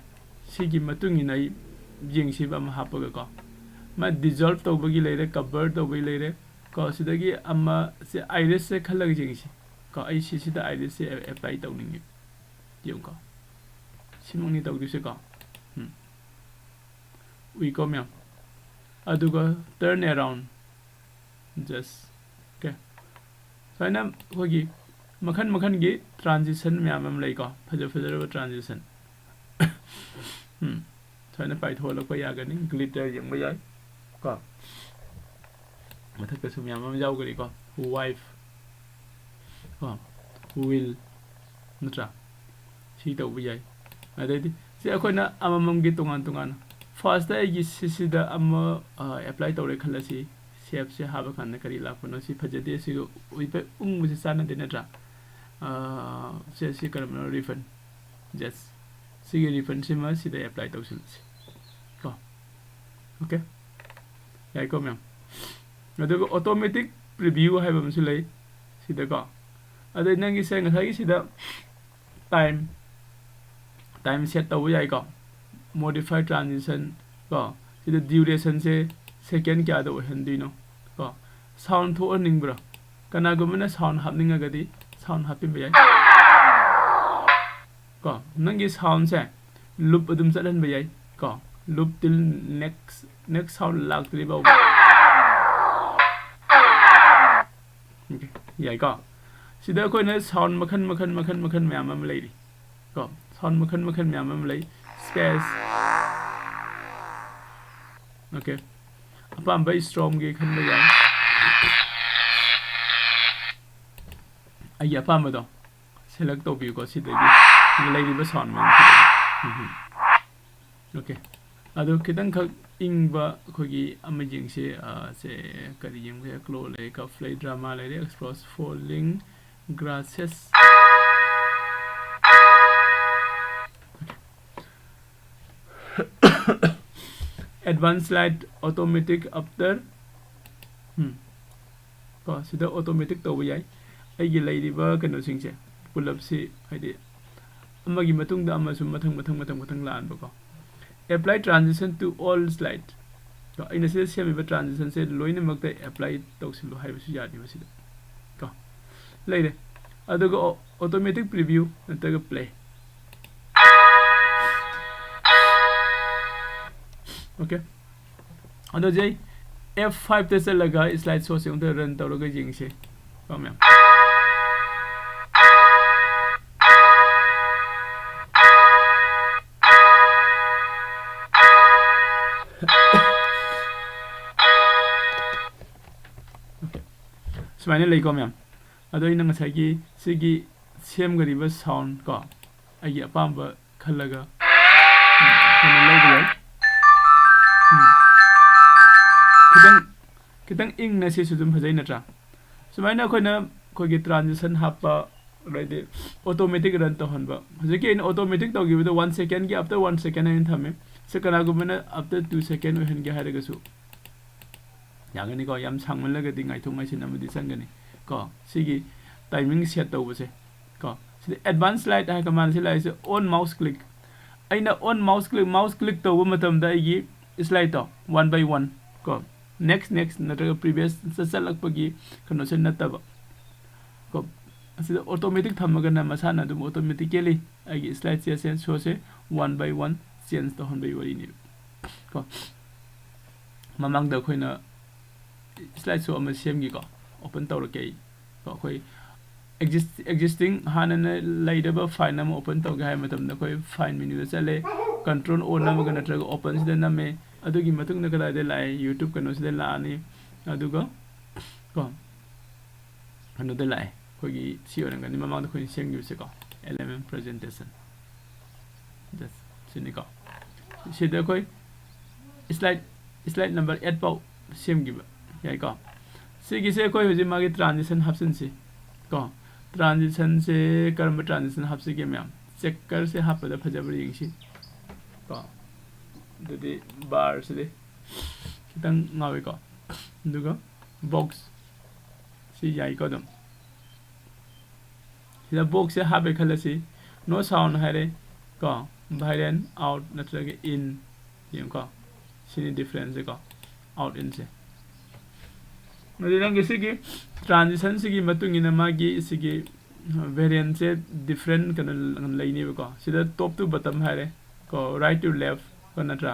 ꯁꯤꯒꯤ ꯃꯇꯨꯡ ꯏꯟꯅ ꯑꯩ ꯌꯦꯡꯁꯤꯕ ꯑꯃ ꯍꯥꯞꯄꯒꯀꯣ꯫ ꯃꯥ dissolve ꯇꯧꯕꯒꯤ ꯂꯩꯔꯦ, cover ꯇꯧꯕꯒꯤ ꯂꯩꯔꯦ ꯀꯣ꯫ ꯁꯤꯗꯒꯤ ꯑꯃ ꯁꯦ, iris ꯁꯦ ꯈꯜꯂꯒ ꯌꯦꯡꯁꯤ ꯀꯣ꯫ ꯑꯩ ꯁꯤꯁꯤꯗ iris ꯁꯦ apply ꯇꯧꯅꯤꯡꯉꯤ꯫ ꯌꯦꯡꯉꯨꯀꯣ꯫ ꯁꯤꯃꯛꯅꯤ ꯇꯧꯗꯣꯏꯁꯦꯀꯣ꯫ ꯎꯝ꯫ ꯎꯏꯀꯣ ꯃꯌꯥꯝ? ꯑꯗꯨꯒ turn around, just, okay꯫ ꯁꯨꯃꯥꯏꯅ ꯑꯩꯈꯣꯏꯒꯤ ꯃꯈꯜ ꯃꯈꯜꯒꯤ transition ꯃꯌꯥꯝ ꯑꯃ ꯂꯩꯀꯣ, ꯐꯖ ꯐꯖꯔꯕ transition꯫ ꯎꯝ, ꯁꯨꯃꯥꯏꯅ ꯄꯥꯏꯊꯣꯛꯍꯜꯂꯛꯄ ꯌꯥꯒꯅꯤ, glitter ꯌꯦꯡꯕ ꯌꯥꯏ ꯀꯣ꯫ ꯃꯊꯛꯇꯁꯨ ꯃꯌꯥꯝ ꯑꯃ ꯌꯥꯎꯒꯅꯤꯀꯣ, wife ꯀꯣ, will, ꯅꯠꯇ꯭ꯔꯥ? ꯁꯤ ꯇꯧꯕ ꯌꯥꯏ꯫ ꯑꯗꯩꯗꯤ ꯁꯤ ꯑꯩꯈꯣꯏꯅ ꯑꯃꯃꯝꯒꯤ ꯇꯣꯉꯥꯟ ꯇꯣꯉꯥꯟꯅ, first ꯑꯩꯒꯤ ꯁꯤꯁꯤꯗ ꯑꯃ, ꯑ, apply ꯇꯧꯔꯦ ꯈꯜꯂꯁꯤ꯫ Shape ꯁꯦ ꯍꯥꯞꯄ ꯀꯥꯟꯗ ꯀꯔꯤ ꯂꯥꯛꯄꯅꯣ? ꯁꯤ ꯐꯖꯗꯦ, ꯁꯤꯒ ꯎꯏꯕ ꯎꯪꯕꯁꯦ ꯆꯥꯟꯅꯗꯦ, ꯅꯠꯇ꯭ꯔꯥ? ꯑ, ꯁꯦ, ꯁꯤ ꯀꯔꯝꯕꯅꯣ? Ribbon꯫ Yes꯫ ꯁꯤꯒꯤ ribbon ꯁꯤꯃ ꯁꯤꯗ apply ꯇꯧꯁꯤꯜꯂꯁꯤ ꯀꯣ꯫ Okay꯫ ꯌꯥꯏꯀꯣ ꯃꯌꯥꯝ? ꯑꯗꯨꯒ automatic preview ꯍꯥꯏꯕ ꯑꯃꯁꯨ ꯂꯩ ꯁꯤꯗꯀꯣ꯫ ꯑꯗꯩ ꯅꯪꯒꯤꯁꯦ ꯉꯁꯥꯏꯒꯤ ꯁꯤꯗ time, time set ꯇꯧꯕ ꯌꯥꯏꯀꯣ꯫ Modify transition ꯀꯣ꯫ ꯁꯤꯗ duration ꯁꯦ second ꯀꯌꯥꯗ ꯑꯣꯏꯍꯟꯗꯣꯏꯅꯣ ꯀꯣ꯫ Sound ꯊꯣꯛꯍꯟꯅꯤꯡꯕ꯭ꯔꯥ? ꯀꯅꯥꯒꯨꯝꯕꯅ sound ꯍꯥꯞꯅꯤꯡꯉꯒꯗꯤ sound ꯍꯥꯞꯄꯤꯕ ꯌꯥꯏ ꯀꯣ꯫ ꯅꯪꯒꯤ sound ꯁꯦ loop ꯑꯗꯨꯝ ꯆꯠꯍꯟꯕ ꯌꯥꯏ ꯀꯣ꯫ Loop till next, next sound ꯂꯥꯛꯇ꯭ꯔꯤ ꯐꯥꯎꯕ꯫ Okay, ꯌꯥꯏꯀꯣ? ꯁꯤꯗ ꯑꯩꯈꯣꯏꯅ sound ꯃꯈꯜ, ꯃꯈꯜ, ꯃꯈꯜ, ꯃꯈꯜ ꯃꯌꯥꯝ ꯑꯃ ꯂꯩꯔꯤ ꯀꯣ꯫ Sound ꯃꯈꯜ, ꯃꯈꯜ ꯃꯌꯥꯝ ꯑꯃ ꯂꯩ꯫ Space꯫ Okay꯫ ꯑꯄꯥꯝꯕ storm ꯒꯤ ꯈꯟꯕ ꯌꯥꯏ꯫ ꯑꯩꯒꯤ ꯑꯄꯥꯝꯕꯗꯣ select ꯇꯧꯕꯤꯌꯨꯀꯣ, ꯁꯤꯗꯒꯤ ꯂꯩꯔꯤꯕ sound ꯃꯌꯥꯝꯁꯤꯗꯒꯤ꯫ ꯎꯝ꯫ Okay꯫ ꯑꯗꯣ ꯈꯤꯇꯪꯈꯛ ꯏꯪꯕ ꯑꯩꯈꯣꯏꯒꯤ ꯑꯃ ꯌꯦꯡꯁꯤ, ꯑ, ꯁꯦ ꯀꯔꯤ ꯌꯦꯡꯕ ꯌꯥꯏ? Claw ꯂꯩꯔꯦ, cuff ꯂꯩ, drama ꯂꯩꯔꯦ, explode, falling, grasses꯫ Advanced slide, automatic after꯫ ꯎꯝ꯫ ꯀꯣ, ꯁꯤꯗ automatic ꯇꯧꯕ ꯌꯥꯏ꯫ ꯑꯩꯒꯤ ꯂꯩꯔꯤꯕ ꯀꯩꯅꯣꯁꯤꯡꯁꯦ, ꯄꯨꯂꯞꯁꯤ, ꯍꯥꯏꯗꯤ, ꯑꯃꯒꯤ ꯃꯇꯨꯡꯗ ꯑꯃ ꯁꯨꯝ ꯃꯊꯪ, ꯃꯊꯪ, ꯃꯊꯪ, ꯃꯊꯪ ꯂꯥꯛꯍꯟꯕꯀꯣ꯫ Apply transition to all slide꯫ ꯀꯣ, ꯑꯩꯅ ꯁꯤꯗ ꯁꯦꯝꯃꯤꯕ transition ꯁꯦ ꯂꯣꯏꯅꯃꯛꯇ apply ꯇꯧꯁꯤꯜꯂꯨ ꯍꯥꯏꯕꯁꯨ ꯌꯥꯅꯤ ꯃꯁꯤꯗ꯫ ꯀꯣ, ꯂꯩꯔꯦ꯫ ꯑꯗꯨꯒ ꯑꯣ-, automatic preview ꯅꯠꯇ꯭ꯔꯒ play꯫ Okay꯫ ꯑꯗꯣ ꯍꯧꯖꯤꯛ ꯑꯩ F five ꯇ ꯆꯠꯂꯒ slide show ꯁꯦ ꯑꯃꯨꯛꯇ run ꯇꯧꯔꯒ ꯌꯦꯡꯁꯦ꯫ ꯀꯣ, ꯃꯌꯥꯝ꯫ Okay꯫ ꯁꯨꯃꯥꯏꯅ ꯂꯩꯀꯣ, ꯃꯌꯥꯝ꯫ ꯑꯗꯣ ꯑꯩꯅ ꯉꯁꯥꯏꯒꯤ ꯁꯤꯒꯤ ꯁꯦꯝꯒꯗꯧꯔꯤꯕ sound ꯀꯣ, ꯑꯩꯒꯤ ꯑꯄꯥꯝꯕ ꯈꯜꯂꯒ, ꯎꯝ, ꯑꯩꯈꯣꯏꯅ ꯂꯧꯕ ꯌꯥꯏ꯫ ꯎꯝ꯫ ꯈꯤꯇꯪ, ꯈꯤꯇꯪ ꯏꯪꯅ ꯁꯤꯁꯨ ꯑꯗꯨꯝ ꯐꯖꯩ ꯅꯠꯇ꯭ꯔꯥ? ꯁꯨꯃꯥꯏꯅ ꯑꯩꯈꯣꯏꯅ ꯑꯩꯈꯣꯏꯒꯤ transition ꯍꯥꯞꯄ, ꯑꯗꯩꯗꯤ automatic run ꯇꯧꯍꯟꯕ꯫ ꯍꯧꯖꯤꯛꯀꯤ ꯑꯩꯅ automatic ꯇꯧꯈꯤꯕꯗꯣ one second ꯒꯤ, after one second ꯍꯥꯏꯅ ꯊꯝꯃꯦ꯫ ꯁꯤ ꯀꯅꯥꯒꯨꯝꯕꯅ after two second ꯑꯣꯏꯍꯟꯒꯦ ꯍꯥꯏꯔꯒꯁꯨ ꯌꯥꯒꯅꯤꯀꯣ꯫ ꯌꯥꯝ ꯁꯥꯡꯃꯜꯂꯒꯗꯤ ꯉꯥꯏꯊꯣꯛ ꯉꯥꯏꯁꯤꯟ ꯑꯃꯗꯤ ꯆꯪꯒꯅꯤ ꯀꯣ, ꯁꯤꯒꯤ timing set ꯇꯧꯕꯁꯦ ꯀꯣ꯫ ꯁꯤꯗ advanced slide ꯍꯥꯏ command ꯁꯤ ꯂꯥꯛꯏꯁꯦ, on mouse click꯫ ꯑꯩꯅ on mouse click, mouse click ꯇꯧꯕ ꯃꯇꯝꯗ ꯑꯩꯒꯤ slide to one by one ꯀꯣ, next, next ꯅꯠꯇ꯭ꯔꯒ previous ꯆꯠ-, ꯆꯠꯂꯛꯄꯒꯤ ꯀꯩꯅꯣꯁꯦ ꯅꯠꯇꯕ ꯀꯣ, ꯑꯁꯤꯗ automatic ꯊꯝꯃꯒꯅ ꯃꯁꯥꯅ ꯑꯗꯨꯝ automatically ꯑꯩꯒꯤ slide say, say, show say one by one change ꯇꯧꯍꯟꯕꯒꯤ ꯋꯥꯔꯤꯅꯦꯕ ꯀꯣ꯫ ꯃꯃꯥꯡꯗ ꯑꯩꯈꯣꯏꯅ slide show ꯑꯃ ꯁꯦꯝꯈꯤꯀꯣ, open ꯇꯧꯔꯛꯀꯦ ꯑꯩ꯫ ꯀꯣ, ꯑꯩꯈꯣꯏ exist-, existing ꯍꯥꯟꯅꯅ ꯂꯩꯔꯕ file ꯑꯃ open ꯇꯧꯒꯦ ꯍꯥꯏꯕ ꯃꯇꯝꯗ ꯑꯩꯈꯣꯏ file menu ꯗ ꯆꯠꯂꯦ, control O ꯅꯝꯃꯒ ꯅꯠꯇ꯭ꯔꯒ open ꯁꯤꯗ ꯅꯝꯃꯦ꯫ ꯑꯗꯨꯒꯤ ꯃꯇꯨꯡꯗ ꯀꯗꯥꯏꯗ ꯂꯥꯛꯑꯦ? YouTube ꯀꯩꯅꯣꯁꯤꯗ ꯂꯥꯛꯑꯅꯤ꯫ ꯑꯗꯨꯒ ꯀꯣ, ꯀꯩꯅꯣꯗ ꯂꯥꯛꯑꯦ, ꯑꯩꯈꯣꯏꯒꯤ ꯁꯤ ꯑꯣꯏꯔꯝꯒꯅꯤ, ꯃꯃꯥꯡꯗ ꯑꯩꯈꯣꯏꯅ ꯁꯦꯝꯈꯤꯕꯁꯦꯀꯣ, L M M presentation꯫ Just ꯁꯤꯅꯤꯀꯣ꯫ ꯁꯤꯗ ꯑꯩꯈꯣꯏ slide, slide number eight ꯐꯥꯎ ꯁꯦꯝꯈꯤꯕ ꯌꯥꯏꯀꯣ꯫ ꯁꯤꯒꯤꯁꯦ ꯑꯩꯈꯣꯏ ꯍꯧꯖꯤꯛ ꯃꯥꯒꯤ transition ꯍꯥꯞꯆꯤꯟꯁꯤ ꯀꯣ꯫ Transition ꯁꯦ ꯀꯔꯝꯕ transition ꯍꯥꯞꯁꯤꯒꯦ ꯃꯌꯥꯝ? Checker ꯁꯦ ꯍꯥꯞꯄꯗ ꯐꯖꯕ꯭ꯔꯥ ꯌꯦꯡꯁꯤ ꯀꯣ꯫ ꯑꯗꯨꯗꯤ bar ꯁꯤꯗꯤ ꯈꯤꯇꯪ ꯉꯥꯎꯋꯤꯀꯣ꯫ ꯑꯗꯨꯒ box ꯁꯤ ꯌꯥꯏꯀꯣ ꯑꯗꯨꯝ꯫ ꯁꯤꯗ ꯕꯣꯛꯁꯁꯦ ꯍꯥꯞꯄꯦ ꯈꯜꯂꯁꯤ, no sound ꯍꯥꯏꯔꯦ ꯀꯣ, ꯚꯥꯏꯔꯦꯟ ꯑꯥꯎꯠ ꯅꯠꯇ꯭ꯔꯒ ꯏꯟ, ꯌꯦꯡꯉꯨꯀꯣ, ꯁꯤꯅꯤ ꯗꯤꯐ꯭ꯔꯦꯟꯁꯁꯦ ꯀꯣ, ꯑꯥꯎꯠ ꯏꯟꯁꯦ꯫ ꯑꯗꯨꯗꯤ ꯅꯪꯒꯤ ꯁꯤꯒꯤ ꯇ꯭ꯔꯥꯟꯖꯤꯁꯟꯁꯤꯒꯤ ꯃꯇꯨꯡ ꯏꯟꯅ ꯃꯥꯒꯤ ꯁꯤꯒꯤ ꯚꯦꯔꯤꯌꯦꯟꯁꯁꯦ ꯗꯤꯐ꯭ꯔꯦꯟ ꯀꯩꯅꯣ ꯂꯩꯅꯦꯕꯀꯣ꯫ ꯁꯤꯗ ꯇꯣꯞ ꯇꯨ ꯕꯇꯝ ꯍꯥꯏꯔꯦ ꯀꯣ, ꯔꯥꯏꯠ ꯇꯨ ꯂꯦꯐ ꯀꯣ, ꯅꯠꯇ꯭ꯔꯥ,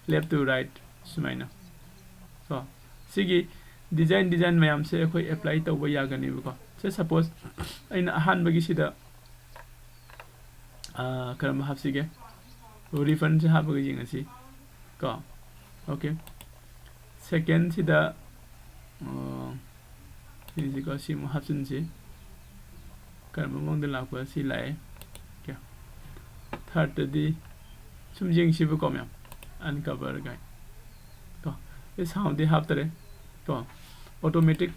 ꯂꯦꯐ ꯇꯨ ꯔꯥꯏꯠ, ꯁꯨꯃꯥꯏꯅ ꯀꯣ꯫ ꯁꯤꯒꯤ ꯗꯤꯖꯥꯏꯟ ꯗꯤꯖꯥꯏꯟ ꯃꯌꯥꯝꯁꯦ ꯑꯩꯈꯣꯏ ꯑꯦꯄ꯭ꯂꯥꯏ ꯇꯧꯕ ꯌꯥꯒꯅꯦꯕꯀꯣ꯫ ꯁꯦ ꯁꯄꯣꯁ ꯑꯩꯅ ꯑꯍꯥꯟꯕꯒꯤꯁꯤꯗ ꯑꯥ, ꯀꯔꯝꯕ ꯍꯥꯞꯁꯤꯒꯦ? ꯔꯤꯐꯟꯁꯦ ꯍꯥꯞꯄꯒ ꯌꯦꯡꯉꯁꯤ ꯀꯣ꯫ ꯑꯣꯀꯦ, ꯁꯦꯀꯦꯟꯁꯤꯗ ꯌꯦꯡꯁꯤꯀꯣ, ꯁꯤꯃꯨꯛ ꯍꯥꯞꯆꯤꯟꯁꯤ꯫ ꯀꯔꯝꯕ ꯃꯑꯣꯡꯗ ꯂꯥꯛꯄ? ꯁꯤ ꯂꯥꯛꯑꯦ꯫ ꯑꯣꯀꯦ, ꯊꯥꯔꯠꯇꯗꯤ ꯁꯨꯝ ꯌꯦꯡꯁꯤꯕꯀꯣ ꯃꯌꯥꯝ, ꯑꯟꯀꯕꯔ ꯀꯥꯏ ꯀꯣ꯫ ꯑꯩ ꯁꯥꯎꯟꯗꯤ ꯍꯥꯞꯇꯔꯦ ꯀꯣ, ꯑꯣꯇꯣꯃꯦꯇꯤꯛ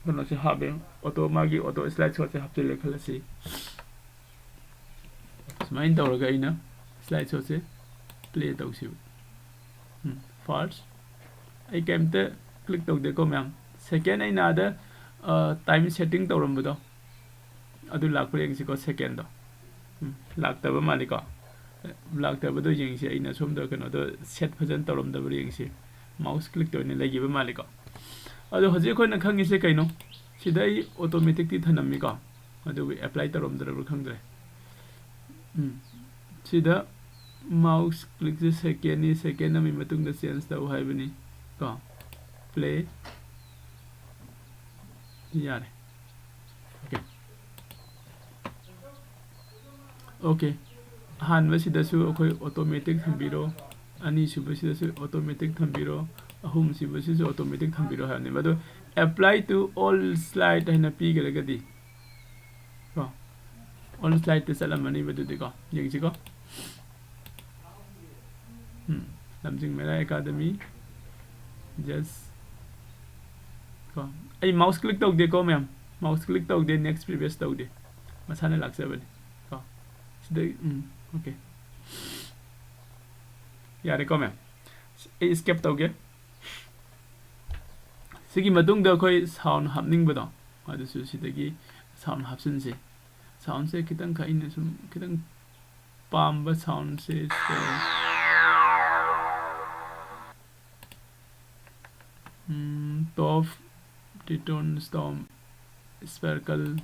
ꯀꯩꯅꯣꯁꯦ ꯍꯥꯞꯄꯦ꯫ ꯑꯣꯇꯣ, ꯃꯥꯒꯤ ꯑꯣꯇꯣ ꯁ꯭ꯂꯥꯏꯗ ꯁꯣꯁꯦ ꯍꯥꯞꯆꯤꯜꯂꯦ ꯈꯜꯂꯁꯤ꯫ ꯁꯨꯃꯥꯏꯅ ꯇꯧꯔꯒ ꯑꯩꯅ ꯁ꯭ꯂꯥꯏꯗ ꯁꯣꯁꯦ ꯄ꯭ꯂꯦ ꯇꯧꯁꯤꯕ꯫ ꯎꯝ, ꯐꯥꯔꯁ ꯑꯩ ꯀꯩꯝꯇ ꯀ꯭ꯂꯤꯛ ꯇꯧꯗꯦꯀꯣ ꯃꯌꯥꯝ꯫ ꯁꯦꯀꯦꯟ ꯑꯩꯅ ꯑꯥꯗ ꯇꯥꯏꯝ ꯁꯦꯠꯇꯤꯡ ꯇꯧꯔꯝꯕꯗꯣ, ꯑꯗꯨ ꯂꯥꯛꯄ꯭ꯔꯥ ꯌꯦꯡꯁꯤꯀꯣ, ꯁꯦꯀꯦꯟꯗꯣ꯫ ꯎꯝ, ꯂꯥꯛꯇꯕ ꯃꯥꯜꯂꯤꯀꯣ꯫ ꯂꯥꯛꯇꯕꯗꯣ ꯌꯦꯡꯁꯤ, ꯑꯩꯅ ꯁꯣꯝꯗ ꯀꯩꯅꯣꯗꯣ ꯁꯦꯠ ꯐꯖꯅ ꯇꯧꯔꯝꯗꯕ꯭ꯔꯥ ꯌꯦꯡꯁꯤ꯫ ꯃꯥꯎꯁ ꯀ꯭ꯂꯤꯛꯇ ꯑꯣꯏꯅ ꯂꯩꯈꯤꯕ ꯃꯥꯜꯂꯤꯀꯣ꯫ ꯑꯗꯣ ꯍꯧꯖꯤꯛ ꯑꯩꯈꯣꯏꯅ ꯈꯪꯉꯤꯁꯦ ꯀꯩꯅꯣ? ꯁꯤꯗ ꯑꯩ ꯑꯣꯇꯣꯃꯦꯇꯤꯛꯇꯤ ꯊꯅꯝꯃꯤꯀꯣ, ꯑꯗꯨꯕꯨ ꯑꯦꯄ꯭ꯂꯥꯏ ꯇꯧꯔꯝꯗ꯭ꯔꯕ꯭ꯔꯥ ꯈꯪꯗ꯭ꯔꯦ꯫ ꯎꯝ, ꯁꯤꯗ ꯃꯥꯎꯁ ꯀ꯭ꯂꯤꯛꯁꯦ ꯁꯦꯀꯦꯟꯅꯤ, ꯁꯦꯀꯦꯟ ꯑꯃꯒꯤ ꯃꯇꯨꯡꯗ ꯆꯦꯟꯖ ꯇꯧ ꯍꯥꯏꯕꯅꯤ ꯀꯣ꯫ ꯄ꯭ꯂꯦ꯫ ꯌꯥꯔꯦ꯫ ꯑꯣꯀꯦ꯫ ꯑꯣꯀꯦ꯫ ꯑꯍꯥꯟꯕꯁꯤꯗꯁꯨ ꯑꯩꯈꯣꯏ ꯑꯣꯇꯣꯃꯦꯇꯤꯛ ꯊꯝꯕꯤꯔꯣ, ꯑꯅꯤꯁꯨꯕꯁꯤꯗꯁꯨ ꯑꯣꯇꯣꯃꯦꯇꯤꯛ ꯊꯝꯕꯤꯔꯣ, ꯑꯍꯨꯝꯁꯨꯕꯁꯤꯁꯨ ꯑꯣꯇꯣꯃꯦꯇꯤꯛ ꯊꯝꯕꯤꯔꯣ ꯍꯥꯏꯕꯅꯦꯕ꯫ ꯑꯗꯣ apply to all slide ꯍꯥꯏꯅ ꯄꯤꯈ꯭ꯔꯒꯗꯤ ꯀꯣ, all slideꯇ ꯆꯠꯂꯝꯃꯅꯤꯕ ꯑꯗꯨꯗꯤꯀꯣ꯫ ꯌꯦꯡꯁꯤꯀꯣ꯫ ꯎꯝ, ꯂꯝꯖꯤꯡ ꯃꯩꯔꯥ ꯑꯦꯀꯥꯗꯃꯤ꯫ ꯖꯁ ꯀꯣ, ꯑꯩ ꯃꯥꯎꯁ ꯀ꯭ꯂꯤꯛ ꯇꯧꯗꯦꯀꯣ ꯃꯌꯥꯝ, ꯃꯥꯎꯁ ꯀ꯭ꯂꯤꯛ ꯇꯧꯗꯦ, ꯅꯦꯛꯁ ꯄ꯭ꯔꯤꯚꯤꯌꯁ ꯇꯧꯗꯦ, ꯃꯁꯥꯅ ꯂꯥꯛꯆꯕꯅꯤ ꯀꯣ꯫ ꯁꯤꯗꯩ, ꯎꯝ, ꯑꯣꯀꯦ, ꯌꯥꯔꯦꯀꯣ ꯃꯌꯥꯝ꯫ ꯑꯩ ꯏꯁꯀꯦꯞ ꯇꯧꯒꯦ꯫ ꯁꯤꯒꯤ ꯃꯇꯨꯡꯗ ꯑꯩꯈꯣꯏ ꯁꯥꯎꯟ ꯍꯥꯞꯅꯤꯡꯕꯗꯣ, ꯑꯗꯨꯁꯨ ꯁꯤꯗꯒꯤ ꯁꯥꯎꯟ ꯍꯥꯞꯆꯤꯟꯁꯤ꯫ Soundꯁꯦ ꯈꯤꯇꯪꯈꯛ ꯑꯩꯅ ꯁꯨꯝ ꯈꯤꯇꯪ ꯄꯥꯝꯕ soundꯁꯦ ꯁꯦ, ꯎꯝ, Top Tritone Storm Sparkle,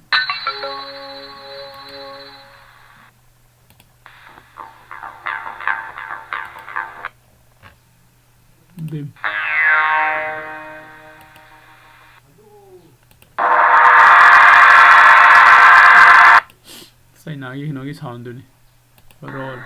Dim. ꯆꯩꯅꯥꯒꯤ ꯀꯩꯅꯣꯒꯤ soundꯗꯨꯅꯤ꯫ Roll.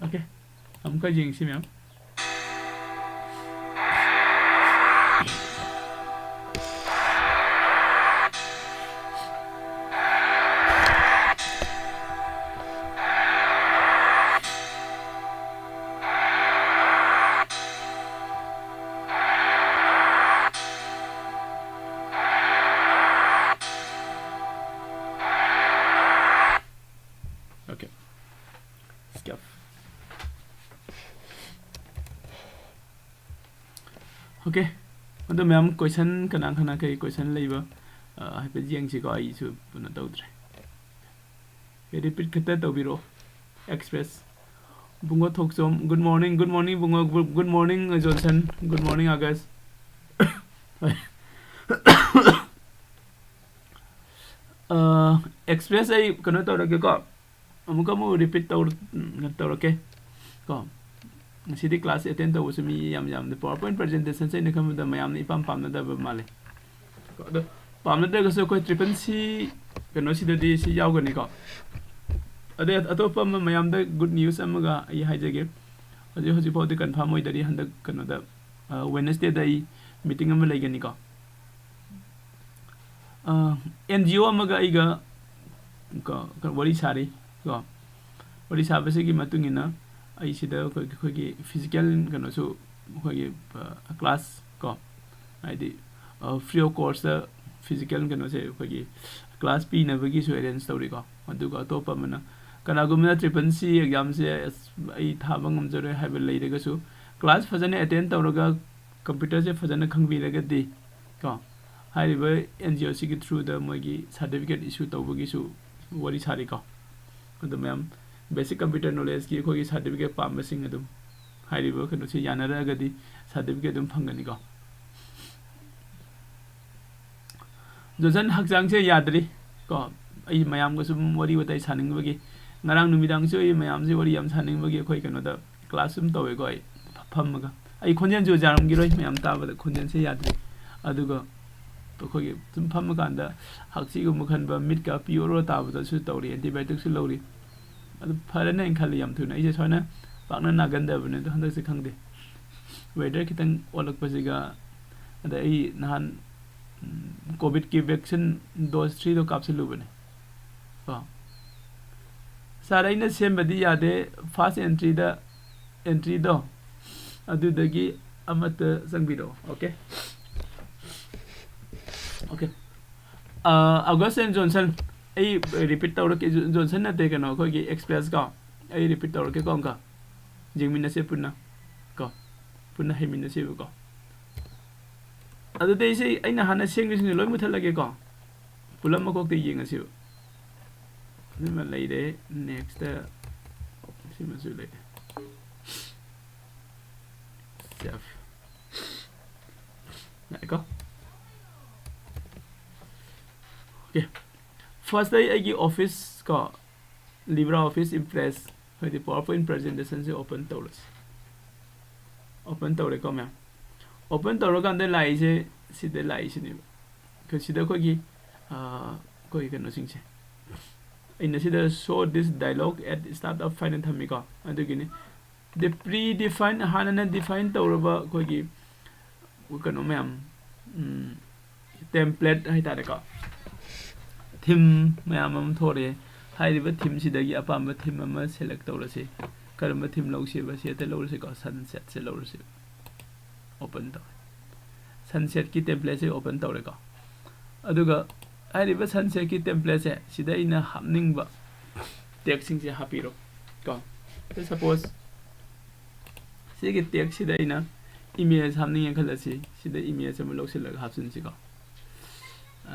Okay. ꯑꯃꯨꯛꯀ ꯌꯦꯡꯁꯤ ꯃꯌꯥꯝ꯫ Okay. Skip. Okay. ꯑꯗꯣ ꯃꯌꯥꯝ, question ꯀꯅꯥ ꯀꯅꯥ ꯀꯩ question ꯂꯩꯕ, ꯑ, ꯍꯥꯏꯐꯦꯠ ꯌꯦꯡꯁꯤꯀꯣ꯫ ꯑꯩꯁꯨ ꯀꯩꯅꯣ ꯇꯧꯗ꯭ꯔꯦ꯫ Repeat ꯈꯛꯇ ꯇꯧꯕꯤꯔꯛꯑꯣ꯫ Express. ꯕꯨꯡꯉꯣ ꯊꯣꯛꯆꯣꯝ, good morning, good morning ꯕꯨꯡꯉꯣ, good morning Johnson, good morning ꯑꯥꯒꯁ꯫ ꯑ, Express ꯑꯩ ꯀꯩꯅꯣ ꯇꯧꯔꯒꯦꯀꯣ, ꯑꯃꯨꯛꯀ ꯑꯃꯨꯛ repeat ꯇꯧꯔ-, ꯎꯝ, ꯇꯧꯔꯛꯀꯦ ꯀꯣ꯫ ꯉꯁꯤꯗꯤ class attend ꯇꯧꯕꯁꯨ ꯃꯤ ꯌꯥꯝ ꯌꯥꯝꯗꯦ꯫ PowerPoint presentationꯁꯦ ꯑꯩꯅ ꯈꯟꯕꯗ ꯃꯌꯥꯝꯅ ꯏꯄꯥꯝ ꯄꯥꯝꯅꯗꯕ ꯃꯥꯜꯂꯦ꯫ ꯑꯗꯣ ꯄꯥꯝꯅꯗ꯭ꯔꯒꯁꯨ ꯑꯩꯈꯣꯏ triple C ꯀꯩꯅꯣꯁꯤꯗꯗꯤ ꯁꯤ ꯌꯥꯎꯒꯅꯤꯀꯣ꯫ ꯑꯗꯩ ꯑꯇꯣꯞꯄ ꯑꯃ ꯃꯌꯥꯝꯗ good news ꯑꯃꯒ ꯑꯩ ꯍꯥꯏꯖꯒꯦ꯫ ꯍꯧꯖꯤꯛ, ꯍꯧꯖꯤꯛ ꯐꯥꯎꯗꯤ confirm ꯑꯣꯏꯗꯔꯤ꯫ ꯍꯟꯗꯛ ꯀꯩꯅꯣꯗ, ꯑ, Wednesdayꯗ ꯑꯩ meeting ꯑꯃ ꯂꯩꯒꯅꯤꯀꯣ꯫ ꯑ, NGO ꯑꯃꯒ ꯑꯩꯒ ꯀꯣ, ꯀꯣ, ꯋꯥꯔꯤ ꯁꯥꯔꯤ ꯀꯣ꯫ ꯋꯥꯔꯤ ꯁꯥꯕꯁꯤꯒꯤ ꯃꯇꯨꯡ ꯏꯟꯅ ꯑꯩ ꯁꯤꯗ ꯑꯩꯈꯣꯏꯒꯤ, ꯑꯩꯈꯣꯏꯒꯤ physical ꯀꯩꯅꯣꯁꯨ, ꯑꯩꯈꯣꯏꯒꯤ, ꯑ, class ꯀꯣ, ꯍꯥꯏꯗꯤ, ꯑ, free of cost ꯐꯤꯖꯤꯀꯦꯜ ꯀꯩꯅꯣꯁꯦ ꯑꯩꯈꯣꯏꯒꯤ ꯀ꯭ꯂꯥꯁ ꯄꯤꯅꯕꯒꯤꯁꯨ ꯑꯦꯔꯦꯟꯖ ꯇꯧꯔꯤꯀꯣ꯫ ꯑꯗꯨꯒ ꯑꯇꯣꯞꯄ ꯑꯃꯅ ꯀꯅꯥꯒꯨꯝꯕꯅ ꯇ꯭ꯔꯤꯄꯜ ꯁꯤ ꯑꯦꯛꯖꯥꯝꯁꯦ ꯑꯁ ꯑꯩ ꯊꯥꯕ ꯉꯝꯖꯔꯣꯏ ꯍꯥꯏꯕ ꯂꯩꯔꯒꯁꯨ ꯀ꯭ꯂꯥꯁ ꯐꯖꯅ ꯑꯦꯇꯦꯟ ꯇꯧꯔꯒ ꯀꯝꯄ꯭ꯌꯨꯇꯔꯁꯦ ꯐꯖꯅ ꯈꯪꯕꯤꯔꯒꯗꯤ ꯀꯣ ꯍꯥꯏꯔꯤꯕ ꯑꯦꯟ ꯖꯤ ꯑꯣ ꯁꯤꯒꯤ ꯊ꯭ꯔꯨꯗ ꯃꯣꯏꯒꯤ ꯁꯥꯔꯇꯤꯐꯤꯀꯦꯠ ꯏꯁꯨ ꯇꯧꯕꯒꯤꯁꯨ ꯋꯥꯔꯤ ꯁꯥꯔꯤꯀꯣ꯫ ꯑꯗꯨ ꯃꯌꯥꯝ ꯕꯦꯁꯤꯛ ꯀꯝꯄ꯭ꯌꯨꯇꯔ ꯅꯣꯂꯦꯖꯀꯤ ꯑꯩꯈꯣꯏꯒꯤ ꯁꯥꯔꯇꯤꯐꯤꯀꯦꯠ ꯄꯥꯝꯕꯁꯤꯡ ꯑꯗꯨꯝ ꯍꯥꯏꯔꯤꯕ ꯀꯩꯅꯣꯁꯤ ꯌꯥꯅꯔꯒꯗꯤ ꯁꯥꯔꯇꯤꯐꯤꯀꯦꯠ ꯑꯗꯨꯝ ꯐꯪꯒꯅꯤꯀꯣ꯫ ꯖꯣꯟꯁꯟ ꯍꯛꯆꯥꯡꯁꯦ ꯌꯥꯗ꯭ꯔꯤ ꯀꯣ꯫ ꯑꯩ ꯃꯌꯥꯝꯒ ꯁꯨꯝ ꯋꯥꯔꯤ ꯋꯥꯇꯥꯏ ꯁꯥꯅꯤꯡꯕꯒꯤ, ꯉꯔꯥꯡ ꯅꯨꯃꯤꯗꯥꯡꯁꯨ ꯑꯩ ꯃꯌꯥꯝꯁꯦ ꯋꯥꯔꯤ ꯌꯥꯝ ꯁꯥꯅꯤꯡꯕꯒꯤ ꯑꯩꯈꯣꯏ ꯀꯩꯅꯣꯗ ꯀ꯭ꯂꯥꯁ ꯁꯨꯝ ꯇꯧꯋꯦꯀꯣ꯫ ꯑꯩ ꯐꯝꯃꯒ ꯑꯩ ꯈꯣꯟꯖꯦꯜꯁꯨ ꯌꯥꯔꯝꯈꯤꯔꯣꯏ, ꯃꯌꯥꯝ ꯇꯥꯕꯗ ꯈꯣꯟꯖꯦꯜꯁꯦ ꯌꯥꯗ꯭ꯔꯤ꯫ ꯑꯗꯨꯒ ꯑꯩꯈꯣꯏꯒꯤ ꯁꯨꯝ ꯐꯝꯃꯀꯥꯟꯗ ꯍꯛꯆꯤꯒꯨꯝꯕ ꯈꯟꯕ, ꯃꯤꯠꯀ ꯄꯤ ꯑꯣꯔꯣ ꯇꯥꯕꯗꯁꯨ ꯇꯧꯔꯤ, ꯑꯦꯟꯇꯤꯕꯥꯌꯣꯇꯤꯛꯁꯨ ꯂꯧꯔꯤ꯫ ꯑꯗꯨ ꯐꯔꯅꯤ ꯍꯥꯏꯅ ꯈꯜꯂꯤ ꯌꯥꯝ ꯊꯨꯅ꯫ ꯑꯩꯁꯦ ꯁꯨꯃꯥꯏꯅ ꯄꯥꯛꯅ ꯅꯥꯒꯟꯗꯕꯅꯦ, ꯑꯗꯣ ꯍꯟꯗꯛꯁꯦ ꯈꯪꯗꯦ, ꯋꯦꯗꯔ ꯈꯤꯇꯪ ꯑꯣꯜꯂꯛꯄꯁꯤꯒ꯫ ꯑꯗ ꯑꯩ ꯅꯍꯥꯟ ꯀꯣꯚꯤꯗꯀꯤ ꯚꯦꯛꯁꯤꯟ ꯗꯣꯁ ꯊ꯭ꯔꯤꯗꯣ ꯀꯥꯞꯁꯤꯜꯂꯨꯕꯅꯦ ꯀꯣ꯫ ꯁꯥꯔ, ꯑꯩꯅ ꯁꯦꯝꯕꯗꯤ ꯌꯥꯗꯦ, ꯐꯥꯔꯁ ꯑꯦꯟꯇ꯭ꯔꯤꯗ, ꯑꯦꯟꯇ꯭ꯔꯤꯗꯣ ꯑꯗꯨꯗꯒꯤ ꯑꯃꯠꯇ ꯆꯪꯕꯤꯔꯛꯑꯣ꯫ Okay, okay. ꯑꯥ, ꯑꯒꯁ ꯑꯦꯟ ꯖꯣꯟꯁꯟ, ꯑꯩ ꯔꯤꯄꯤꯠ ꯇꯧꯔꯛꯀꯦ꯫ ꯖꯣ-, ꯖꯣꯟꯁꯟ ꯅꯠꯇꯦ, ꯀꯩꯅꯣ, ꯑꯩꯈꯣꯏꯒꯤ ꯑꯦꯛꯁꯄ꯭ꯔꯦꯁ ꯀꯣ꯫ ꯑꯩ ꯔꯤꯄꯤꯠ ꯇꯧꯔꯛꯀꯦꯀꯣ ꯑꯃꯨꯛꯀ꯫ ꯌꯦꯡꯃꯤꯟꯅꯁꯦ ꯄꯨꯟꯅ ꯀꯣ, ꯄꯨꯟꯅ ꯍꯩꯃꯤꯟꯅꯁꯦꯕꯀꯣ꯫ ꯑꯗꯨꯗꯤ ꯑꯩꯁꯦ, ꯑꯩꯅ ꯍꯥꯟꯅ ꯁꯦꯝꯈꯤꯕꯁꯤꯡꯗꯣ ꯂꯣꯏ ꯃꯨꯊꯠꯂꯒꯦꯀꯣ꯫ ꯄꯨꯂꯞ ꯃꯀꯣꯛꯇ ꯌꯦꯡꯉꯁꯦꯕ꯫ ꯁꯤꯃ ꯂꯩꯔꯦ, ꯅꯦꯛꯁꯇ ꯁꯤꯃꯁꯨ ꯂꯩꯔꯦ꯫ ꯁꯦꯐ꯫ ꯌꯥꯏꯀꯣ? ꯑꯣꯀꯦ꯫ ꯐꯥꯔꯁꯇ ꯑꯩ ꯑꯩꯒꯤ ꯑꯣꯐꯤꯁ ꯀꯣ, ꯂꯤꯕ꯭ꯔꯥ ꯑꯣꯐꯤꯁ ꯏꯝꯄ꯭ꯔꯦꯁ, ꯍꯥꯏꯗꯤ ꯄꯥꯋꯔ ꯄꯣꯏꯟꯠ ꯄ꯭ꯔꯖꯦꯟꯇꯦꯁꯟꯁꯦ ꯑꯣꯄꯟ ꯇꯧꯔꯁꯤ꯫ ꯑꯣꯄꯟ ꯇꯧꯔꯦꯀꯣ ꯃꯌꯥꯝ꯫ ꯑꯣꯄꯟ ꯇꯧꯔꯀꯥꯟꯗ ꯂꯥꯛꯏꯁꯦ ꯁꯤꯗ ꯂꯥꯛꯏꯁꯤꯅꯦꯕ꯫ ꯑꯩꯈꯣꯏ ꯁꯤꯗ ꯑꯩꯈꯣꯏꯒꯤ, ꯑꯥ, ꯑꯩꯈꯣꯏꯒꯤ ꯀꯩꯅꯣꯁꯤꯡꯁꯦ꯫ ꯑꯩꯅ ꯁꯤꯗ show this dialog at start up ꯍꯥꯏꯅ ꯊꯝꯃꯤꯀꯣ꯫ ꯑꯗꯨꯒꯤꯅꯤ꯫ ꯗꯤ ꯄ꯭ꯔꯤ ꯗꯤꯐꯥꯏꯟ, ꯍꯥꯟꯅꯅ ꯗꯤꯐꯥꯏꯟ ꯇꯧꯔꯕ ꯑꯩꯈꯣꯏꯒꯤ ꯀꯩꯅꯣ ꯃꯌꯥꯝ, ꯎꯝ, ꯇꯦꯝꯄ꯭ꯂꯦꯠ ꯍꯥꯏꯇꯥꯔꯦꯀꯣ, ꯊꯤꯝ ꯃꯌꯥꯝ ꯑꯃ ꯊꯣꯛꯂꯛꯑꯦ꯫ ꯍꯥꯏꯔꯤꯕ ꯊꯤꯝꯁꯤꯗꯒꯤ ꯑꯄꯥꯝꯕ ꯊꯤꯝ ꯑꯃ ꯁꯦꯂꯦꯛ ꯇꯧꯔꯁꯤ꯫ ꯀꯔꯝꯕ ꯊꯤꯝ ꯂꯧꯁꯦꯕ? ꯁꯤ ꯍꯦꯛꯇ ꯂꯧꯔꯁꯤꯀꯣ, ꯁꯟꯁꯦꯠꯁꯦ ꯂꯧꯔꯁꯤ꯫ ꯑꯣꯄꯟ ꯇꯧꯔꯦ꯫ ꯁꯟꯁꯦꯠꯀꯤ ꯇꯦꯝꯄ꯭ꯂꯦꯠꯁꯦ ꯑꯣꯄꯟ ꯇꯧꯔꯦꯀꯣ꯫ ꯑꯗꯨꯒ ꯍꯥꯏꯔꯤꯕ ꯁꯟꯁꯦꯠꯀꯤ ꯇꯦꯝꯄ꯭ꯂꯦꯠꯁꯦ ꯁꯤꯗ ꯑꯩꯅ ꯍꯥꯞꯅꯤꯡꯕ ꯇꯦꯛꯁꯤꯡꯁꯦ ꯍꯥꯞꯄꯤꯔꯣ ꯀꯣ꯫ ꯁꯄꯣꯁ ꯁꯤꯒꯤ ꯇꯦꯛꯁꯁꯤꯗ ꯑꯩꯅ ꯏꯃꯦꯖ ꯍꯥꯞꯅꯤꯡꯉꯦ ꯈꯜꯂꯁꯤ꯫ ꯁꯤꯗ ꯏꯃꯦꯖ ꯑꯃ ꯂꯧꯁꯤꯜꯂꯒ ꯍꯥꯞꯆꯤꯟꯁꯤꯀꯣ꯫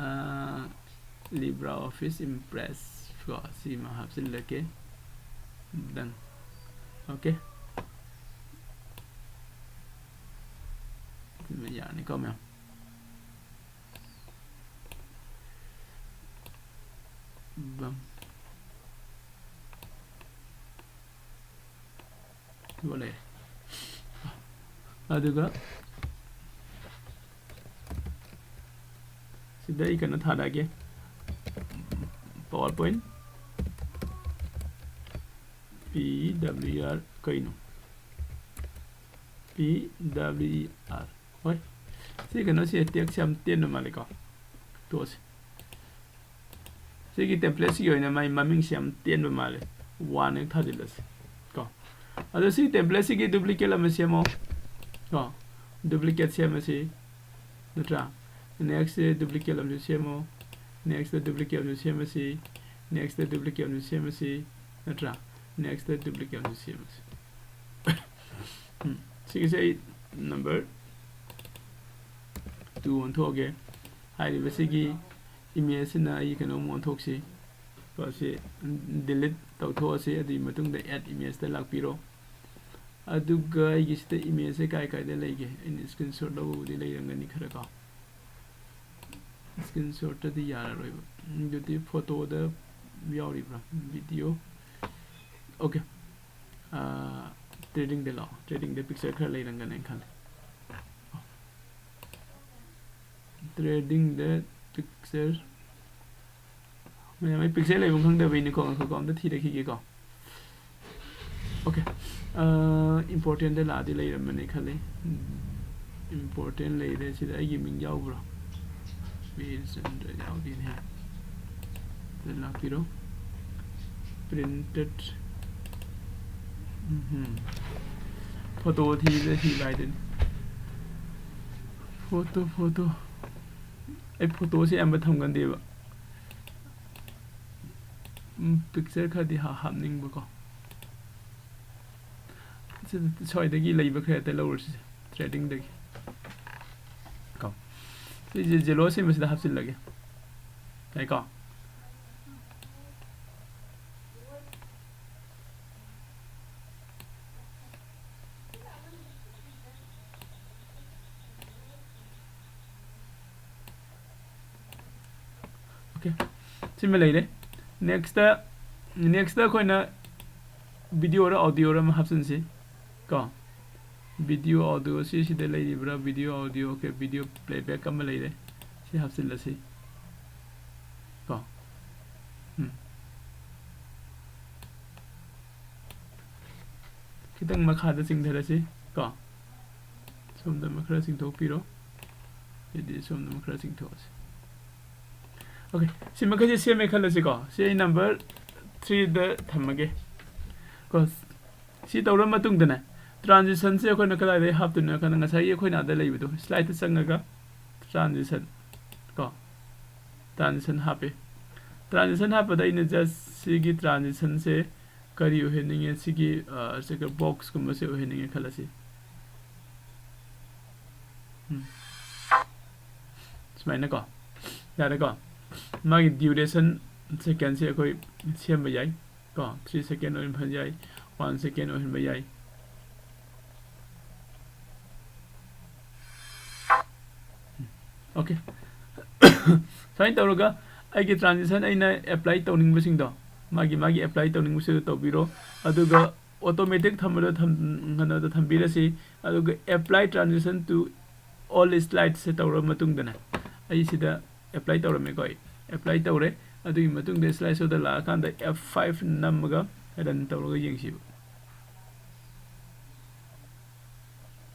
ꯂꯤꯕ꯭ꯔꯥ ꯑꯣꯐꯤꯁ ꯏꯝꯄ꯭ꯔꯦꯁ ꯀꯣ, ꯁꯤꯃ ꯍꯥꯞꯆꯤꯜꯂꯒꯦ꯫ ꯗꯟ꯫ ꯑꯣꯀꯦ꯫ ꯁꯤꯃ ꯌꯥꯔꯅꯤꯀꯣ ꯃꯌꯥꯝ꯫ ꯕꯝ꯫ ꯑꯗꯨꯒ ꯂꯩꯔꯦ꯫ ꯑꯗꯨꯒ ꯁꯤꯗ ꯑꯩ ꯀꯩꯅꯣ ꯊꯥꯔꯛꯑꯒꯦ, ꯄꯥꯋꯔ ꯄꯣꯏꯟ ꯄꯤ ꯗꯕ꯭ꯂꯤꯎ ꯑꯥꯔ ꯀꯩꯅꯣ? ꯄꯤ ꯗꯕ꯭ꯂꯤꯎ ꯏ ꯑꯥꯔ꯫ ꯍꯣꯏ, ꯁꯤ ꯀꯩꯅꯣꯁꯦ ꯇꯦꯛꯁ ꯌꯥꯝ ꯇꯦꯟꯕ ꯃꯥꯜꯂꯦꯀꯣ꯫ ꯇꯣꯛꯑꯁꯤ꯫ ꯁꯤꯒꯤ ꯇꯦꯝꯄ꯭ꯂꯦꯠꯁꯤꯒꯤ ꯑꯣꯏꯅ ꯃꯥꯏ ꯃꯃꯤꯡꯁꯤ ꯌꯥꯝ ꯇꯦꯟꯕ ꯃꯥꯜꯂꯦ꯫ ꯋꯥꯟ ꯍꯦꯛ ꯊꯥꯖꯤꯜꯂꯁꯤ ꯀꯣ꯫ ꯑꯗꯣ ꯁꯤ ꯇꯦꯝꯄ꯭ꯂꯦꯠꯁꯤꯒꯤ ꯗꯨꯄ꯭ꯂꯤꯀꯦꯠ ꯑꯃ ꯁꯦꯝꯃꯣ ꯀꯣ꯫ ꯗꯨꯄ꯭ꯂꯤꯀꯦꯠ ꯁꯦꯝꯃꯁꯤ, ꯅꯠꯇ꯭ꯔꯥ? ꯅꯦꯛꯁ ꯗꯨꯄ꯭ꯂꯤꯀꯦꯠ ꯑꯃꯁꯨ ꯁꯦꯝꯃꯣ꯫ ꯅꯦꯛꯁꯇ ꯗꯨꯄ꯭ꯂꯤꯀꯦꯠ ꯑꯃꯁꯨ ꯁꯦꯝꯃꯁꯤ꯫ ꯅꯦꯛꯁꯇ ꯗꯨꯄ꯭ꯂꯤꯀꯦꯠ ꯑꯃꯁꯨ ꯁꯦꯝꯃꯁꯤ, ꯅꯠꯇ꯭ꯔꯥ? ꯅꯦꯛꯁꯇ ꯗꯨꯄ꯭ꯂꯤꯀꯦꯠ ꯑꯃꯁꯨ ꯁꯦꯝꯃꯁꯤ꯫ ꯎꯝ, ꯁꯤꯒꯤꯁꯦ ꯑꯩ ꯅꯝꯕꯔ ꯇꯨ ꯑꯣꯟꯊꯣꯛꯑꯒꯦ꯫ ꯍꯥꯏꯔꯤꯕꯁꯤꯒꯤ ꯏꯃꯦꯖꯁꯤꯅ ꯑꯩ ꯀꯩꯅꯣꯝ ꯑꯣꯟꯊꯣꯛꯁꯤ꯫ ꯀꯣ, ꯁꯤ ꯗꯤꯂꯤꯠ ꯇꯧꯊꯣꯛꯑꯁꯤ꯫ ꯑꯗꯨꯒꯤ ꯃꯇꯨꯡꯗ ꯑꯦꯗ ꯏꯃꯦꯖꯇ ꯂꯥꯛꯄꯤꯔꯣ꯫ ꯑꯗꯨꯒ ꯑꯩꯒꯤꯁꯤꯗ ꯏꯃꯦꯖꯁꯦ ꯀꯥꯏ ꯀꯥꯏꯗ ꯂꯩꯒꯦ? ꯑꯩꯅ ꯁ꯭ꯀ꯭ꯔꯤꯟ ꯁꯣꯠ ꯂꯧꯕꯕꯨꯗꯤ ꯂꯩꯔꯝꯒꯅꯤ ꯈꯔ ꯀꯣ꯫ ꯁ꯭ꯀ꯭ꯔꯤꯟ ꯁꯣꯠꯇꯗꯤ ꯌꯥꯔꯔꯣꯏꯕ꯫ ꯑꯗꯨꯗꯤ ꯐꯣꯇꯣꯗ ꯌꯥꯎꯔꯤꯕ꯭ꯔꯥ? ꯚꯤꯗꯤꯑꯣ꯫ ꯑꯣꯀꯦ꯫ ꯇ꯭ꯔꯦꯗꯤꯡꯗ ꯂꯥꯛꯑꯣ꯫ ꯇ꯭ꯔꯦꯗꯤꯡꯗ ꯄꯤꯛꯆꯔ ꯈꯔ ꯂꯩꯔꯝꯒꯅꯤ ꯈꯜꯂꯤ꯫ ꯇ꯭ꯔꯦꯗꯤꯡꯗ ꯄꯤꯛꯆꯔ꯫ ꯃꯌꯥꯝ, ꯑꯩ ꯄꯤꯛꯆꯔ ꯂꯩꯐꯝ ꯈꯪꯗꯕꯩꯅꯤꯀꯣ꯫ ꯉꯥꯏꯈꯣꯀꯣ, ꯑꯝꯇ ꯊꯤꯔꯛꯈꯤꯒꯦꯀꯣ꯫ ꯑꯣꯀꯦ꯫ ꯏꯝꯄꯣꯔꯇꯦꯟꯗ ꯂꯥꯛꯑꯗꯤ ꯂꯩꯔꯝꯕꯅꯤ ꯈꯜꯂꯤ꯫ ꯏꯝꯄꯣꯔꯇꯦꯟ ꯂꯩꯔꯦ꯫ ꯁꯤꯗ ꯑꯩꯒꯤ ꯃꯤꯡ ꯌꯥꯎꯕ꯭ꯔꯣ? ꯕꯤꯔꯆꯟꯗ꯭ꯔ ꯌꯥꯎꯗꯦꯅꯦ꯫ ꯁꯤꯗ ꯂꯥꯛꯄꯤꯔꯣ꯫ ꯄ꯭ꯔꯤꯟꯇꯦꯠ꯫ ꯎꯝ꯫ ꯐꯣꯇꯣ ꯊꯤꯕꯗ ꯊꯤꯕ ꯍꯥꯏꯗꯨꯅꯤ꯫ Photo, photo. ꯑꯩ ꯐꯣꯇꯣꯁꯦ ꯑꯌꯥꯝꯕ ꯊꯝꯒꯟꯗꯦꯕ꯫ ꯎꯝ, ꯄꯤꯛꯆꯔ ꯈꯔꯗꯤ ꯍꯥ-, ꯍꯥꯞꯅꯤꯡꯕꯀꯣ꯫ ꯁꯤꯗ ꯁ꯭ꯋꯥꯏꯗꯒꯤ ꯂꯩꯕ ꯈꯔ ꯍꯦꯛꯇ ꯂꯧꯔꯁꯤꯁꯦ, ꯊ꯭ꯔꯦꯗꯤꯡꯗꯒꯤ꯫ ꯀꯣ꯫ ꯁꯤꯁꯦ ꯖꯦꯂꯣ ꯁꯦꯝꯕꯁꯤꯗ ꯍꯥꯞꯆꯤꯜꯂꯒꯦ꯫ ꯌꯥꯏꯀꯣ? Okay, ꯁꯤꯃ ꯂꯩꯔꯦ꯫ Next, next ꯑꯩꯈꯣꯏꯅ video ꯔ audio ꯔ ꯑꯃ ꯍꯥꯞꯆꯤꯟꯁꯤ ꯀꯣ꯫ Video, audio ꯁꯤ ꯁꯤꯗ ꯂꯩꯔꯤꯕ꯭ꯔꯥ? Video, audio, okay, video playback ꯑꯃ ꯂꯩꯔꯦ, ꯁꯤ ꯍꯥꯞꯆꯤꯜꯂꯁꯤ ꯀꯣ꯫ ꯎꯝ꯫ ꯈꯤꯇꯪ ꯃꯈꯥꯗ ꯆꯤꯡꯊꯔꯁꯤ ꯀꯣ꯫ ꯁꯣꯝꯗ ꯑꯃ ꯈꯔ ꯆꯤꯡꯊꯣꯛꯄꯤꯔꯣ꯫ ꯑꯗꯩꯗꯤ ꯁꯣꯝꯗ ꯑꯃ ꯈꯔ ꯆꯤꯡꯊꯣꯛꯑꯁꯤ꯫ Okay, ꯁꯤ ꯃꯈꯩꯁꯦ ꯁꯦꯝꯃꯦ ꯈꯜꯂꯁꯤꯀꯣ꯫ ꯁꯤ ꯑꯩ number three ꯗ ꯊꯝꯃꯒꯦ ꯀꯣ꯫ ꯁꯤ ꯇꯧꯔ ꯃꯇꯨꯡꯗꯅꯦ, transition ꯁꯦ ꯑꯩꯈꯣꯏꯅ ꯀꯗꯥꯏꯗꯒꯤ ꯍꯥꯞꯇꯣꯏꯅꯣ ꯍꯥꯏ ꯀꯥꯟꯗ, ꯉꯁꯥꯏꯒꯤ ꯑꯩꯈꯣꯏꯅ ꯑꯥꯗ ꯂꯩꯕꯗꯣ, slide ꯇ ꯆꯪꯉꯒ transition ꯀꯣ, transition ꯍꯥꯞꯄꯦ꯫ Transition ꯍꯥꯞꯄꯗ ꯑꯩꯅ just ꯁꯤꯒꯤ transition ꯁꯦ ꯀꯔꯤ ꯑꯣꯏꯍꯟꯅꯤꯡꯉꯦ? ꯁꯤꯒꯤ, ꯑ, ꯁꯤꯒ box ꯀꯨꯝꯕꯁꯦ ꯑꯣꯏꯍꯟꯅꯤꯡꯉꯦ ꯈꯜꯂꯁꯤ꯫ ꯎꯝ꯫ ꯁꯨꯃꯥꯏꯅꯀꯣ꯫ ꯌꯥꯔꯦꯀꯣ? ꯃꯥꯒꯤ duration second ꯁꯦ ꯑꯩꯈꯣꯏ ꯁꯦꯝꯕ ꯌꯥꯏ꯫ ꯀꯣ, three second ꯑꯣꯏꯍꯟꯕ ꯌꯥꯏ, one second ꯑꯣꯏꯍꯟꯕ ꯌꯥꯏ꯫ Okay꯫ ꯁꯨꯃꯥꯏꯅ ꯇꯧꯔꯒ ꯑꯩꯒꯤ transition ꯑꯩꯅ apply ꯇꯧꯅꯤꯡꯕꯁꯤꯡꯗꯣ, ꯃꯥꯒꯤ, ꯃꯥꯒꯤ apply ꯇꯧꯅꯤꯡꯕꯁꯤꯡꯗꯣ ꯇꯧꯕꯤꯔꯣ꯫ ꯑꯗꯨꯒ automatic ꯊꯝꯕꯗꯣ ꯊꯝ-, ꯀꯩꯅꯣꯗ ꯊꯝꯕꯤꯔꯁꯤ꯫ ꯑꯗꯨꯒ apply transition to all slide ꯁꯦ ꯇꯧꯔꯕ ꯃꯇꯨꯡꯗꯅꯦ, ꯑꯩ ꯁꯤꯗ apply ꯇꯧꯔꯝꯃꯦꯀꯣ, ꯑꯩ apply ꯇꯧꯔꯦ꯫ ꯑꯗꯨꯒꯤ ꯃꯇꯨꯡꯗ slide show ꯗ ꯂꯥꯛꯑꯀꯥꯟꯗ F five ꯅꯝꯃꯒ run ꯇꯧꯔꯒ ꯌꯦꯡꯁꯤꯕ꯫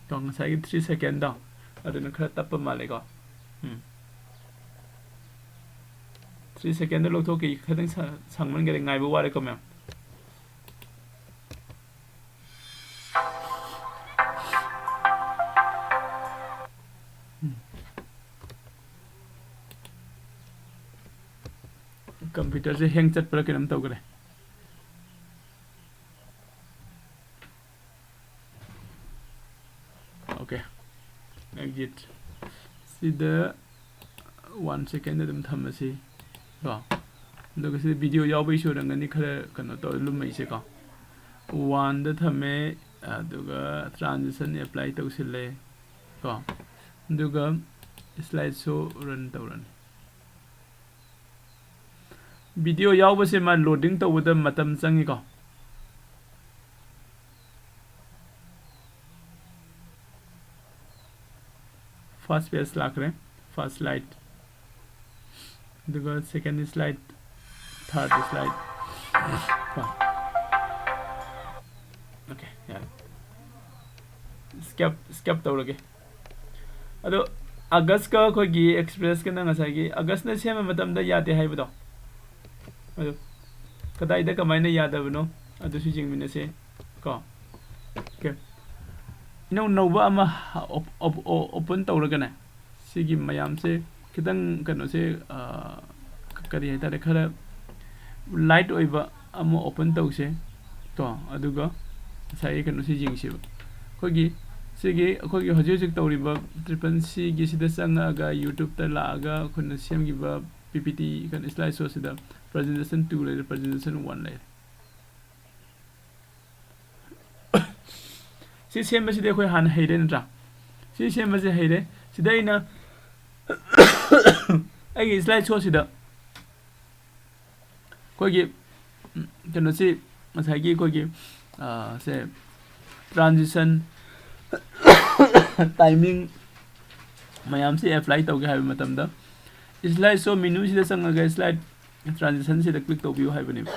ꯀꯣ, ꯉꯁꯥꯏꯒꯤ three second ꯗꯣ, ꯑꯗꯨꯅ ꯈꯔ ꯇꯞꯄ ꯃꯥꯜꯂꯦꯀꯣ꯫ ꯎꯝ꯫ Three second ꯗꯣ ꯂꯧꯊꯣꯛꯀꯦ, ꯈꯤꯇꯪ ꯁꯥ-, ꯁꯥꯡꯃꯟꯈꯔꯦ, ꯉꯥꯏꯕ ꯋꯥꯔꯦꯀꯣ ꯃꯌꯥꯝ꯫ ꯎꯝ꯫ Computer ꯁꯦ hang ꯆꯠꯄ꯭ꯔꯥ ꯀꯩꯅꯣꯝ ꯇꯧꯈ꯭ꯔꯦ꯫ Okay, exit꯫ ꯁꯤꯗ one second ꯑꯗꯨꯝ ꯊꯝꯃꯁꯤ ꯀꯣ꯫ ꯑꯗꯨꯒ ꯁꯤꯗ video ꯌꯥꯎꯕꯩꯁꯨ ꯑꯣꯏꯔꯝꯒꯅꯤ ꯈꯔ ꯀꯩꯅꯣ ꯇꯧꯔ ꯂꯨꯝꯃꯛꯏꯁꯦꯀꯣ꯫ One ꯗ ꯊꯝꯃꯦ, ꯑꯗꯨꯒ transition apply ꯇꯧꯁꯤꯜꯂꯦ ꯀꯣ꯫ ꯑꯗꯨꯒ slide show run ꯇꯧꯔꯅꯤ꯫ Video ꯌꯥꯎꯕꯁꯦ ꯃꯥ loading ꯇꯧꯕꯗ ꯃꯇꯝ ꯆꯪꯉꯤꯀꯣ꯫ First page ꯂꯥꯛꯈ꯭ꯔꯦ, first slide, ꯑꯗꯨꯒ second slide, third slide ꯀꯣ꯫ Okay, ꯌꯥꯔꯦ꯫ Skip, skip ꯇꯧꯔꯒꯦ꯫ ꯑꯗꯣ August ꯀ ꯑꯩꯈꯣꯏꯒꯤ Express ꯀꯅ ꯉꯁꯥꯏꯒꯤ August ꯅ ꯁꯦꯝꯕ ꯃꯇꯝꯗ ꯌꯥꯗꯦ ꯍꯥꯏꯕꯗꯣ, ꯑꯗꯨ ꯀꯗꯥꯏꯗ ꯀꯃꯥꯏꯅ ꯌꯥꯗꯕꯅꯣ ꯑꯗꯨꯁꯨ ꯌꯦꯡꯃꯤꯟꯅꯁꯦ ꯀꯣ꯫ Okay, ꯏꯅꯧ ꯅꯧꯕ ꯑꯃ op-, op-, o-, open ꯇꯧꯔꯒꯅꯦ, ꯁꯤꯒꯤ ꯃꯌꯥꯝꯁꯦ ꯈꯤꯇꯪ ꯀꯩꯅꯣꯁꯦ, ꯑ, ꯀꯔꯤ ꯍꯥꯏꯇꯥꯔꯦ, ꯈꯔ light ꯑꯣꯏꯕ ꯑꯃ open ꯇꯧꯁꯦ ꯀꯣ꯫ ꯑꯗꯨꯒ ꯉꯁꯥꯏꯒꯤ ꯀꯩꯅꯣꯁꯤ ꯌꯦꯡꯁꯦꯕ꯫ ꯑꯩꯈꯣꯏꯒꯤ ꯁꯤꯒꯤ ꯑꯩꯈꯣꯏꯒꯤ ꯍꯧꯖꯤꯛ ꯍꯧꯖꯤꯛ ꯇꯧꯔꯤꯕ triple C ꯒꯤꯁꯤꯗ ꯆꯪꯉꯛꯑꯒ YouTube ꯇ ꯂꯥꯛꯑꯒ ꯑꯩꯈꯣꯏꯅ ꯁꯦꯝꯈꯤꯕ P P T ꯀꯩꯅꯣ slide show ꯁꯤꯗ presentation two ꯂꯩꯔꯦ, presentation one ꯂꯩꯔꯦ꯫ ꯁꯤ ꯁꯦꯝꯕꯁꯤꯗꯤ ꯑꯩꯈꯣꯏ ꯍꯥꯟꯅ ꯍꯩꯔꯦ ꯅꯠꯇ꯭ꯔꯥ? ꯁꯤ ꯁꯦꯝꯕꯁꯦ ꯍꯩꯔꯦ꯫ ꯁꯤꯗ ꯑꯩꯅ ꯑꯩꯒꯤ slide show ꯁꯤꯗ ꯑꯩꯈꯣꯏꯒꯤ, ꯎꯝ, ꯀꯩꯅꯣꯁꯤ ꯉꯁꯥꯏꯒꯤ ꯑꯩꯈꯣꯏꯒꯤ, ꯑ, ꯁꯦ transition, timing ꯃꯌꯥꯝꯁꯤ apply ꯇꯧꯒꯦ ꯍꯥꯏꯕ ꯃꯇꯝꯗ slide show menu ꯁꯤꯗ ꯆꯪꯉꯒ slide transition ꯁꯤꯗ click ꯇꯧꯕꯤꯌꯨ ꯍꯥꯏꯕꯅꯦꯕ꯫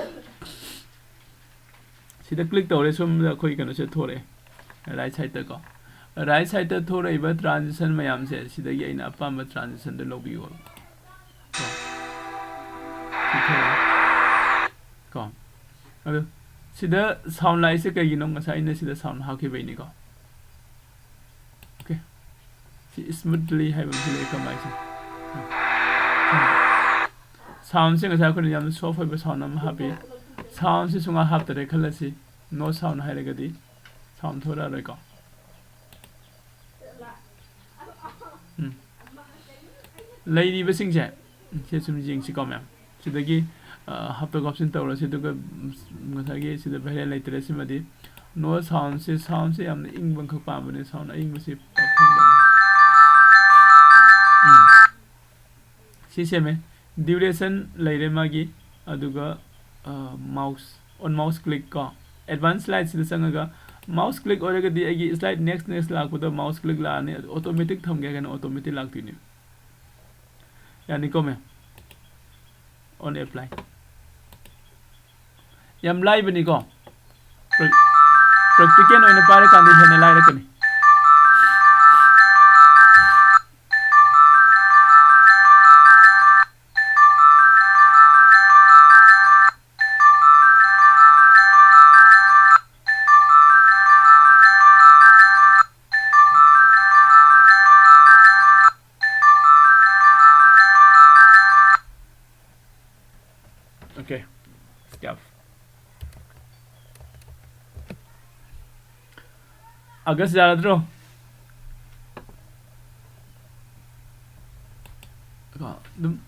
ꯁꯤꯗ click ꯇꯧꯔꯦ, ꯁꯣꯝꯗ ꯑꯩꯈꯣꯏ ꯀꯩꯅꯣꯁꯦ ꯊꯣꯔꯛꯑꯦ, right side ꯇ ꯀꯣ꯫ Right side ꯇ ꯊꯣꯔꯛꯏꯕ transition ꯃꯌꯥꯝꯁꯦ ꯁꯤꯗꯒꯤ ꯑꯩꯅ ꯑꯄꯥꯝꯕ transition ꯗꯣ ꯂꯧꯕꯤꯌꯣ꯫ ꯀꯣ꯫ ꯁꯤ ꯊꯣꯔꯛꯑꯦ꯫ ꯀꯣ꯫ ꯑꯗꯨ ꯁꯤꯗ sound ꯂꯥꯛꯏꯁꯦ ꯀꯩꯒꯤꯅꯣ? ꯉꯁꯥꯏ ꯑꯩꯅ ꯁꯤꯗ sound ꯍꯥꯞꯈꯤꯕꯩꯅꯤꯀꯣ꯫ Okay꯫ ꯁꯤ smoothly ꯍꯥꯏꯕ ꯑꯃꯁꯨ ꯂꯩ, ꯀꯃꯥꯏꯅ? Soundꯁꯦ ꯉꯁꯥꯏ ꯑꯩꯈꯣꯏꯅ ꯌꯥꯝꯅ soft ꯑꯣꯏꯕ sound ꯑꯃ ꯍꯥꯞꯄꯤ꯫ Soundꯁꯦ ꯁꯨꯡꯍꯥꯞ ꯍꯥꯞꯇꯔꯦ ꯈꯜꯂꯁꯤ, no sound ꯍꯥꯏꯔꯒꯗꯤ sound ꯊꯣꯛꯂꯛꯑꯔꯣꯏꯀꯣ꯫ ꯎꯝ꯫ ꯂꯩꯔꯤꯕꯁꯤꯡꯁꯦ ꯁꯤ ꯁꯨꯝ ꯌꯦꯡꯁꯤꯀꯣ ꯃꯌꯥꯝ꯫ ꯁꯤꯗꯒꯤ, ꯑ, ꯍꯥꯞꯇꯣꯛ ꯍꯥꯞꯆꯤꯟ ꯇꯧꯔꯁꯤ, ꯑꯗꯨꯒ, ꯎꯝ, ꯉꯁꯥꯏꯒꯤ ꯁꯤꯗ viral ꯂꯩꯇ꯭ꯔꯦ꯫ ꯁꯤꯃꯗꯤ no soundꯁꯦ, soundꯁꯦ ꯌꯥꯝꯅ ꯏꯪꯕ ꯑꯃꯈꯛ ꯄꯥꯝꯕꯅꯦ, sound ꯑꯏꯪꯕꯁꯤ ꯄꯥꯛ ꯐꯪꯗꯕꯅꯤ꯫ ꯎꯝ꯫ ꯁꯤ ꯁꯦꯝꯃꯦ꯫ Duration ꯂꯩꯔꯦ ꯃꯥꯒꯤ, ꯑꯗꯨꯒ, ꯑ, mouse, on mouse click ꯀꯣ, advanced slideꯁꯤꯗ ꯆꯪꯉꯒ mouse click ꯑꯣꯏꯔꯒꯗꯤ ꯑꯩꯒꯤ slide next next ꯂꯥꯛꯄꯗ mouse click ꯂꯥꯛꯑꯅꯤ, ꯑꯗꯨ automatic ꯊꯝꯒꯦ ꯍꯥꯏꯔꯒꯅ automatic ꯂꯥꯛꯇꯣꯏꯅꯦ꯫ ꯌꯥꯅꯤꯀꯣ ꯃꯦꯝ? On apply꯫ ꯌꯥꯝ ꯂꯥꯏꯕꯅꯤꯀꯣ꯫ Pra-, practical ꯑꯣꯏꯅ ꯄꯥꯏꯔꯀꯥꯟꯗ ꯍꯦꯟꯅ ꯂꯥꯏꯔꯛꯀꯅꯤ꯫ Okay, stop꯫ ꯑꯥꯒꯁ ꯌꯥꯔꯗ꯭ꯔꯣ? ꯀꯣ, ꯑꯗꯨꯝ,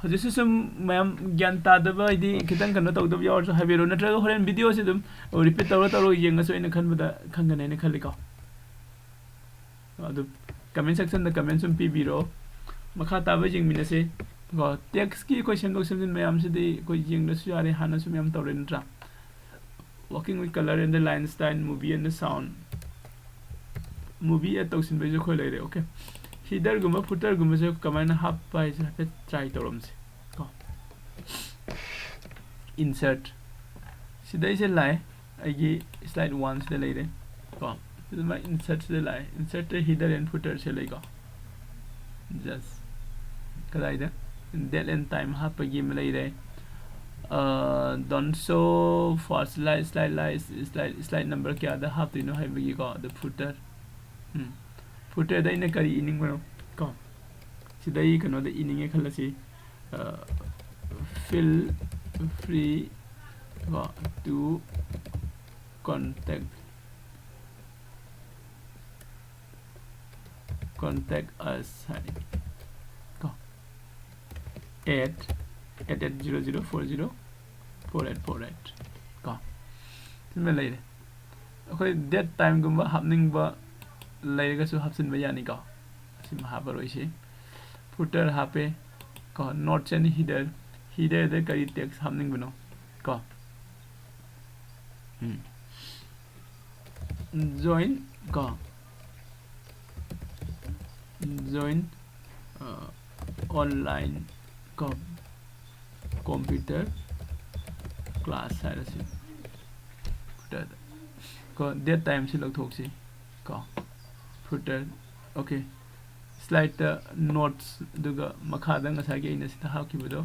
ꯍꯧꯖꯤꯛꯁꯨ ꯁꯨꯝ ꯃꯌꯥꯝ ꯒ꯭ꯌꯥꯟ ꯇꯥꯗꯕ, ꯍꯥꯏꯗꯤ ꯈꯤꯇꯪ ꯀꯩꯅꯣ ꯇꯧꯗꯕ ꯌꯥꯎꯔꯁꯨ ꯍꯥꯏꯕꯤꯔꯣ, ꯅꯠꯇ꯭ꯔꯒ ꯍꯣꯔꯦꯟ videoꯁꯤ ꯑꯗꯨꯝ repeat ꯇꯧꯔ ꯇꯧꯔ ꯌꯦꯡꯉꯁꯨ ꯑꯩꯅ ꯈꯟꯕꯗ ꯈꯪꯒꯅꯤ ꯍꯥꯏꯅ ꯈꯜꯂꯤꯀꯣ꯫ ꯑꯗꯨ comment sectionꯗ comment ꯁꯨꯝ ꯄꯤꯕꯤꯔꯣ꯫ ꯃꯈꯥ ꯇꯥꯕ ꯌꯦꯡꯃꯤꯟꯅꯁꯤ꯫ ꯀꯣ, textꯀꯤ ꯑꯩꯈꯣꯏ ꯁꯦꯝꯗꯣꯛ ꯁꯦꯝꯖꯤꯟ ꯃꯌꯥꯝꯁꯤꯗꯤ ꯑꯩꯈꯣꯏ ꯌꯦꯡꯗ꯭ꯔꯁꯨ ꯌꯥꯔꯦ, ꯍꯥꯟꯅꯁꯨ ꯃꯌꯥꯝ ꯇꯧꯔꯦ ꯅꯠꯇ꯭ꯔꯥ? Working with color and the line style, movie and the sound꯫ Movie add ꯇꯧꯁꯤꯟꯕꯩꯁꯨ ꯑꯩꯈꯣꯏ ꯂꯩꯔꯦ꯫ Okay, headerꯒꯨꯝꯕ footerꯒꯨꯝꯕꯁꯦ ꯀꯃꯥꯏꯅ ꯍꯥꯞꯄ ꯍꯥꯏꯁꯦ ꯍꯥꯏꯐꯦꯠ try ꯇꯧꯔꯝꯁꯦ꯫ ꯀꯣ, insert꯫ ꯁꯤꯗꯩꯁꯦ ꯂꯥꯛꯑꯦ, ꯑꯩꯒꯤ slide oneꯁꯤꯗ ꯂꯩꯔꯦ꯫ ꯀꯣ, ꯑꯗꯨꯃꯥꯏꯅ insertꯁꯤꯗ ꯂꯥꯛꯑꯦ꯫ Insertꯇ header and footerꯁꯦ ꯂꯩꯀꯣ꯫ Just ꯀꯗꯥꯏꯗ? Date and time ꯍꯥꯞꯄꯒꯤ ꯑꯃ ꯂꯩꯔꯦ꯫ ꯑ, don't show first slide, slide, slide, slide, slide number ꯀꯌꯥꯗ ꯍꯥꯞꯇꯣꯏꯅꯣ ꯍꯥꯏꯕꯒꯤꯀꯣ, ꯑꯗꯨ footer꯫ ꯎꯝ꯫ Footerꯗ ꯑꯩꯅ ꯀꯔꯤ ꯏꯅꯤꯡꯕꯅꯣ? ꯀꯣ꯫ ꯁꯤꯗ ꯑꯩ ꯀꯩꯅꯣꯗ ꯏꯅꯤꯡꯉꯦ ꯈꯜꯂꯁꯤ, feel free ꯀꯣ to contact contact us ꯍꯥꯏ ꯀꯣ, at at at zero zero four zero four eight four eight ꯀꯣ, ꯁꯤꯃ ꯂꯩꯔꯦ꯫ ꯑꯩꯈꯣꯏ date time ꯒꯨꯝꯕ ꯍꯥꯞꯅꯤꯡꯕ ꯂꯩꯔꯒꯁꯨ ꯍꯥꯞꯆꯤꯟꯕ ꯌꯥꯅꯤꯀꯣ꯫ ꯁꯤꯃ ꯍꯥꯞꯄꯔꯣꯏꯁꯤ꯫ Footer ꯍꯥꯞꯄꯦ ꯀꯣ, notes and header, header ꯗ ꯀꯔꯤ text ꯍꯥꯞꯅꯤꯡꯕꯅꯣ ꯀꯣ꯫ ꯎꯝ꯫ Join ꯀꯣ, join online ꯀꯣ, computer class ꯍꯥꯏꯔꯁꯤ꯫ Footer ꯗ ꯀꯣ, date time ꯁꯤ ꯂꯧꯊꯣꯛꯁꯤ ꯀꯣ꯫ Footer, okay, slide ꯇ notes, ꯑꯗꯨꯒ ꯃꯈꯥꯗ ꯉꯁꯥꯏꯒꯤ ꯑꯩꯅ ꯁꯤꯗ ꯍꯥꯞꯈꯤꯕꯗꯣ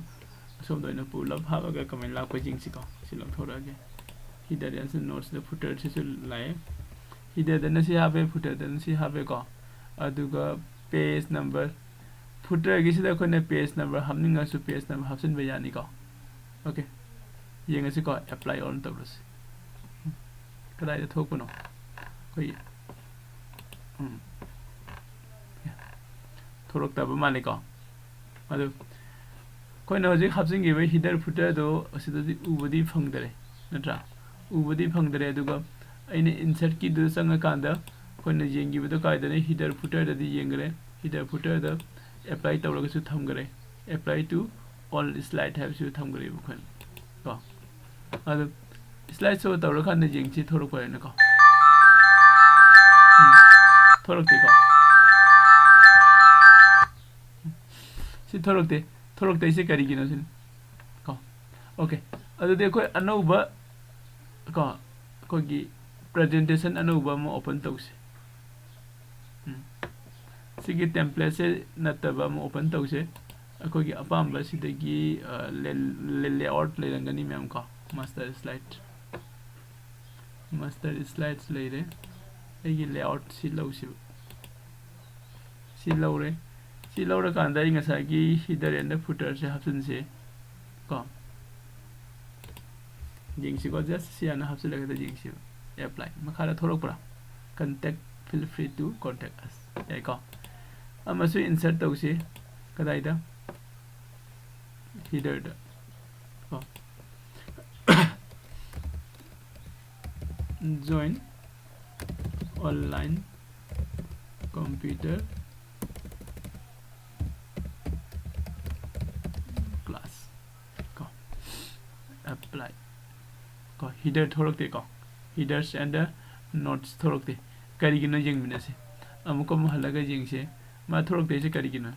ꯑꯁꯣꯝꯗ ꯑꯣꯏꯅ ꯄꯨꯂꯞ ꯍꯥꯞꯄꯒ ꯀꯃꯥꯏꯅ ꯂꯥꯛꯄ ꯌꯦꯡꯁꯤꯀꯣ꯫ ꯁꯤ ꯂꯧꯊꯣꯔꯛꯑꯒꯦ꯫ Header ꯗꯁꯨ notes ꯗ footer ꯁꯤꯁꯨ ꯂꯥꯛꯑꯦ꯫ Header ꯗꯅ ꯁꯤ ꯍꯥꯞꯄꯦ, footer ꯗꯅ ꯁꯤ ꯍꯥꯞꯄꯦꯀꯣ꯫ ꯑꯗꯨꯒ page number, footer ꯒꯤꯁꯤꯗ ꯑꯩꯈꯣꯏꯅ page number ꯍꯥꯞꯅꯤꯡꯉꯁꯨ page number ꯍꯥꯞꯆꯤꯟꯕ ꯌꯥꯅꯤꯀꯣ꯫ Okay, ꯌꯦꯡꯉꯁꯤꯀꯣ, apply all ꯇꯧꯔꯁꯤ꯫ ꯀꯗꯥꯏꯗ ꯊꯣꯛꯄꯅꯣ? ꯑꯩꯈꯣꯏ, ꯎꯝ, ꯊꯣꯛꯂꯛꯇꯕ ꯃꯥꯜꯂꯤꯀꯣ꯫ ꯑꯗꯨ ꯑꯩꯈꯣꯏꯅ ꯍꯧꯖꯤꯛ ꯍꯥꯞꯆꯤꯟꯈꯤꯕ header footer ꯗꯣ ꯑꯁꯤꯗꯗꯤ ꯎꯕꯗꯤ ꯐꯪꯗꯔꯦ, ꯅꯠꯇ꯭ꯔꯥ? ꯎꯕꯗꯤ ꯐꯪꯗꯔꯦ꯫ ꯑꯗꯨꯒ ꯑꯩꯅ insert ꯀꯤꯗꯨꯗ ꯆꯪꯉꯀꯥꯟꯗ ꯑꯩꯈꯣꯏꯅ ꯌꯦꯡꯈꯤꯕꯗꯣ ꯀꯥꯏꯗꯅ header footer ꯗꯗꯤ ꯌꯦꯡꯈ꯭ꯔꯦ, header footer ꯗ apply ꯇꯧꯔꯒꯁꯨ ꯊꯝꯈ꯭ꯔꯦ, apply to all slide ꯍꯥꯏꯕꯁꯤꯁꯨ ꯊꯝꯈ꯭ꯔꯦꯕ ꯑꯩꯈꯣꯏꯅ ꯀꯣ꯫ ꯑꯗꯨ slide show ꯇꯧꯔꯀꯥꯟꯗ ꯌꯦꯡꯁꯤ, ꯊꯣꯛꯂꯛꯄ꯭ꯔꯥ ꯍꯥꯏꯅꯀꯣ꯫ ꯎꯝ, ꯊꯣꯛꯂꯛꯇꯦꯀꯣ꯫ ꯁꯤ ꯊꯣꯛꯂꯛꯇꯦ꯫ ꯊꯣꯛꯂꯛꯇꯦ, ꯁꯤ ꯀꯔꯤꯒꯤꯅꯣ ꯁꯤꯅꯤ ꯀꯣ꯫ Okay, ꯑꯗꯨꯗꯤ ꯑꯩꯈꯣꯏ ꯑꯅꯧꯕ ꯀꯣ, ꯑꯩꯈꯣꯏꯒꯤ presentation ꯑꯅꯧꯕ ꯑꯃ open ꯇꯧꯁꯤ꯫ ꯎꯝ꯫ ꯁꯤꯒꯤ template ꯁꯦ ꯅꯠꯇꯕ ꯑꯃ open ꯇꯧꯁꯦ꯫ ꯑꯩꯈꯣꯏꯒꯤ ꯑꯄꯥꯝꯕ ꯁꯤꯗꯒꯤ, ꯑ, ꯂꯦ-, ꯂꯦ-, layout ꯂꯩꯔꯝꯒꯅꯤ ꯃꯌꯥꯝ ꯀꯣ꯫ Master slide, master slides ꯂꯩꯔꯦ꯫ ꯑꯩꯒꯤ layout ꯁꯤ ꯂꯧꯁꯤꯕ꯫ ꯁꯤ ꯂꯧꯔꯦ꯫ ꯁꯤ ꯂꯧꯔꯀꯥꯟꯗ ꯑꯩ ꯉꯁꯥꯏꯒꯤ header and footer ꯁꯦ ꯍꯥꯞꯆꯤꯟꯁꯦ ꯀꯣ꯫ ꯌꯦꯡꯁꯤꯀꯣ, just ꯁꯤ ꯍꯥꯟꯅ ꯍꯥꯞꯆꯤꯜꯂꯒ ꯌꯦꯡꯁꯤꯕ꯫ Apply ꯃꯈꯥꯗ ꯊꯣꯛꯂꯛꯄ꯭ꯔꯥ? Contact, feel free to contact us꯫ ꯌꯥꯏꯀꯣ? ꯑꯃꯁꯨ insert ꯇꯧꯁꯤ꯫ ꯀꯗꯥꯏꯗ? Header ꯗ ꯀꯣ꯫ Join online computer class ꯀꯣ꯫ Apply ꯀꯣ꯫ Header ꯊꯣꯛꯂꯛꯇꯦꯀꯣ꯫ Headers and notes ꯊꯣꯛꯂꯛꯇꯦ꯫ ꯀꯔꯤꯒꯤꯅꯣ ꯌꯦꯡꯃꯤꯟꯅꯁꯤ꯫ ꯑꯃꯨꯛꯀ ꯑꯃꯨꯛ ꯍꯜꯂꯒ ꯌꯦꯡꯁꯤ꯫ ꯃꯥ ꯊꯣꯛꯂꯛꯇ꯭ꯔꯤꯁꯦ ꯀꯔꯤꯒꯤꯅꯣ?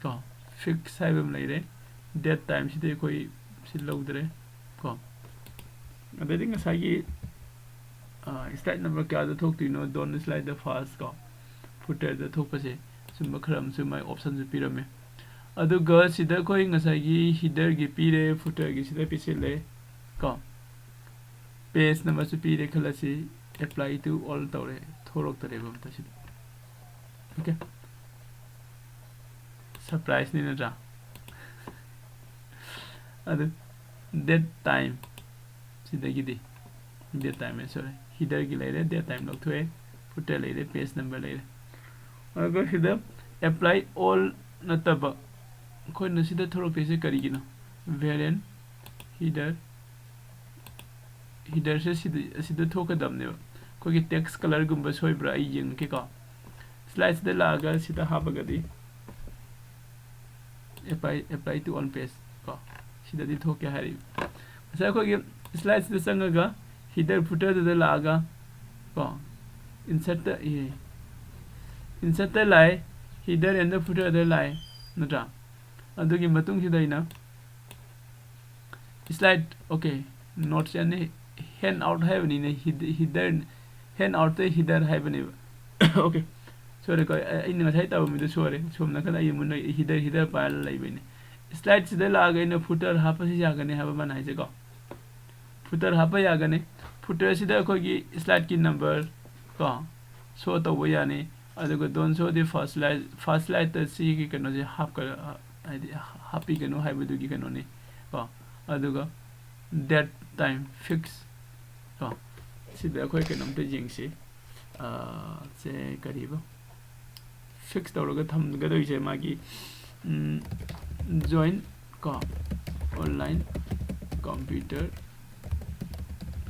ꯀꯣ, fix ꯍꯥꯏꯕ ꯑꯃ ꯂꯩꯔꯦ꯫ Date time ꯁꯤꯗꯤ ꯑꯩꯈꯣꯏ ꯁꯤ ꯂꯧꯗ꯭ꯔꯦ ꯀꯣ꯫ ꯑꯗꯩꯗꯤ ꯉꯁꯥꯏꯒꯤ, ꯑ, slide number ꯀꯌꯥꯗ ꯊꯣꯛꯇꯣꯏꯅꯣ? Don't slide the first ꯀꯣ, footer ꯗ ꯊꯣꯛꯄꯁꯦ꯫ ꯁꯨꯝꯕ ꯈꯔ ꯑꯃꯁꯨ ꯃꯥꯏ option ꯁꯨ ꯄꯤꯔꯝꯃꯦ꯫ ꯑꯗꯨꯒ ꯁꯤꯗ ꯑꯩꯈꯣꯏ ꯉꯁꯥꯏꯒꯤ header ꯒꯤ ꯄꯤꯔꯦ, footer ꯒꯤ ꯁꯤꯗ ꯄꯤꯁꯤꯜꯂꯦ ꯀꯣ꯫ Page number ꯁꯨ ꯄꯤꯔꯦ ꯈꯜꯂꯁꯤ, apply to all ꯇꯧꯔꯦ, ꯊꯣꯛꯂꯛꯇꯔꯦꯕ ꯑꯝꯇ ꯁꯤꯗ꯫ Okay, surprise ꯅꯤ ꯅꯠꯇ꯭ꯔꯥ? ꯑꯗꯨ date time ꯁꯤꯗꯒꯤꯗꯤ date time ꯍꯥꯏ, sorry, header ꯒꯤ ꯂꯩꯔꯦ, date time ꯂꯧꯊꯣꯛꯑꯦ, footer ꯂꯩꯔꯦ, page number ꯂꯩꯔꯦ꯫ ꯑꯗꯨꯒ ꯁꯤꯗ apply all ꯅꯠꯇꯕ ꯑꯩꯈꯣꯏꯅ ꯁꯤꯗ ꯊꯣꯛꯂꯛꯇꯣꯏꯁꯦ ꯀꯔꯤꯒꯤꯅꯣ? Variant header, header ꯁꯦ ꯁꯤꯗ, ꯑꯁꯤꯗ ꯊꯣꯛꯀꯗꯕꯅꯦꯕ꯫ ꯑꯩꯈꯣꯏꯒꯤ text colour ꯒꯨꯝꯕ ꯁꯣꯏꯕ꯭ꯔꯥ ꯑꯩ ꯌꯦꯡꯉꯛꯀꯦꯀꯣ꯫ Slide ꯁꯤꯗ ꯂꯥꯛꯑꯒ ꯁꯤꯗ ꯍꯥꯞꯄꯒꯗꯤ apply, apply to all page ꯀꯣ, ꯁꯤꯗꯗꯤ ꯊꯣꯛꯀꯦ ꯍꯥꯏꯔꯤꯕ꯫ ꯉꯁꯥꯏ ꯑꯩꯈꯣꯏꯒꯤ slide ꯁꯤꯗ ꯆꯪꯉꯒ header footer ꯗꯨꯗ ꯂꯥꯛꯑꯒ ꯀꯣ, insert ꯇ, ꯑꯦ, insert ꯇ ꯂꯥꯛꯑꯦ, header and footer ꯗ ꯂꯥꯛꯑꯦ, ꯅꯠꯇ꯭ꯔꯥ? ꯑꯗꯨꯒꯤ ꯃꯇꯨꯡꯁꯤꯗ ꯑꯩꯅ slide, okay, notes and handout ꯍꯥꯏꯕꯅꯤꯅꯦ, head-, header, handout ꯇ header ꯍꯥꯏꯕꯅꯦꯕ꯫ Okay, sorry ꯀꯣ, ꯑꯩ-, ꯑꯩꯅ ꯉꯁꯥꯏ ꯇꯧꯔꯝꯃꯤꯗꯣ ꯁꯣꯏꯔꯦ꯫ ꯁꯣꯝ ꯅꯥꯀꯟꯗ ꯑꯩ ꯑꯃꯨꯛ header, header ꯄꯥꯏꯔ ꯂꯩꯕꯩꯅꯦ꯫ Slide ꯁꯤꯗ ꯂꯥꯛꯑꯒ ꯑꯩꯅ footer ꯍꯥꯞꯄꯁꯤ ꯌꯥꯒꯅꯤ ꯍꯥꯏꯕ ꯃꯥꯅ ꯍꯥꯏꯁꯦꯀꯣ꯫ Footer ꯍꯥꯞꯄ ꯌꯥꯒꯅꯤ꯫ Footer ꯁꯤꯗ ꯑꯩꯈꯣꯏꯒꯤ slide ꯀꯤ number ꯀꯣ, show ꯇꯧꯕ ꯌꯥꯅꯤ꯫ ꯑꯗꯨꯒ don't show the first slide, first slide ꯇ ꯁꯤꯒꯤ ꯀꯩꯅꯣꯁꯦ ꯍꯥꯞꯀ-, ꯍꯥꯏꯗꯤ ꯍꯥꯞꯄꯤꯒꯅꯨ ꯍꯥꯏꯕꯗꯨꯒꯤ ꯀꯩꯅꯣꯅꯤ ꯀꯣ꯫ ꯑꯗꯨꯒ date time fix ꯀꯣ꯫ ꯁꯤꯗ ꯑꯩꯈꯣꯏ ꯀꯩꯅꯣꯝꯇ ꯌꯦꯡꯁꯤ꯫ ꯑꯥ, ꯁꯦ ꯀꯔꯤꯕ? Fix ꯇꯧꯔꯒ ꯊꯝꯒꯗꯣꯏꯁꯦ ꯃꯥꯒꯤ, ꯎꯝ, join ꯀꯣ, online computer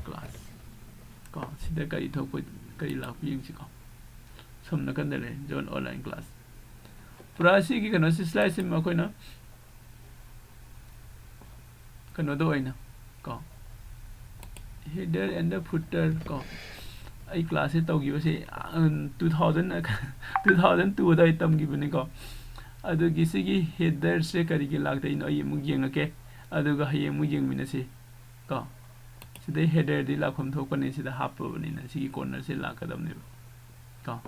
class ꯀꯣ꯫ ꯁꯤꯗ ꯀꯔꯤ ꯊꯣꯛꯄ, ꯀꯔꯤ ꯂꯥꯛꯄ ꯌꯦꯡꯁꯤꯀꯣ꯫ ꯁꯣꯝ ꯅꯥꯀꯟꯗ ꯂꯩ, join online class꯫ ꯄꯨꯔꯥ ꯁꯤꯒꯤ ꯀꯩꯅꯣꯁꯤ, slide ꯁꯤ ꯑꯩꯈꯣꯏꯅ ꯀꯩꯅꯣꯗ ꯑꯣꯏꯅ ꯀꯣ, header and the footer ꯀꯣ, ꯑꯩ class ꯁꯦ ꯇꯧꯈꯤꯕꯁꯦ, ꯎꯝ, two thousand, two thousand two ꯑꯗꯨꯋꯥꯏ ꯇꯝꯈꯤꯕꯅꯤꯀꯣ꯫ ꯑꯗꯨꯒꯤ ꯁꯤꯒꯤ header ꯁꯦ ꯀꯔꯤꯒꯤ ꯂꯥꯛꯇꯣꯏꯅꯣ ꯑꯩ ꯑꯃꯨꯛ ꯌꯦꯡꯉꯛꯀꯦ, ꯑꯗꯨꯒ ꯍꯌꯦꯡ ꯑꯃꯨꯛ ꯌꯦꯡꯃꯤꯟꯅꯁꯤ ꯀꯣ꯫ ꯁꯤꯗꯩ header ꯗꯤ ꯂꯥꯛꯐꯝ ꯊꯣꯛꯄꯅꯤ, ꯁꯤꯗ ꯍꯥꯞꯄꯕꯅꯤꯅ ꯁꯤꯒꯤ corner ꯁꯦ ꯂꯥꯛꯀꯗꯕꯅꯦꯕ ꯀꯣ꯫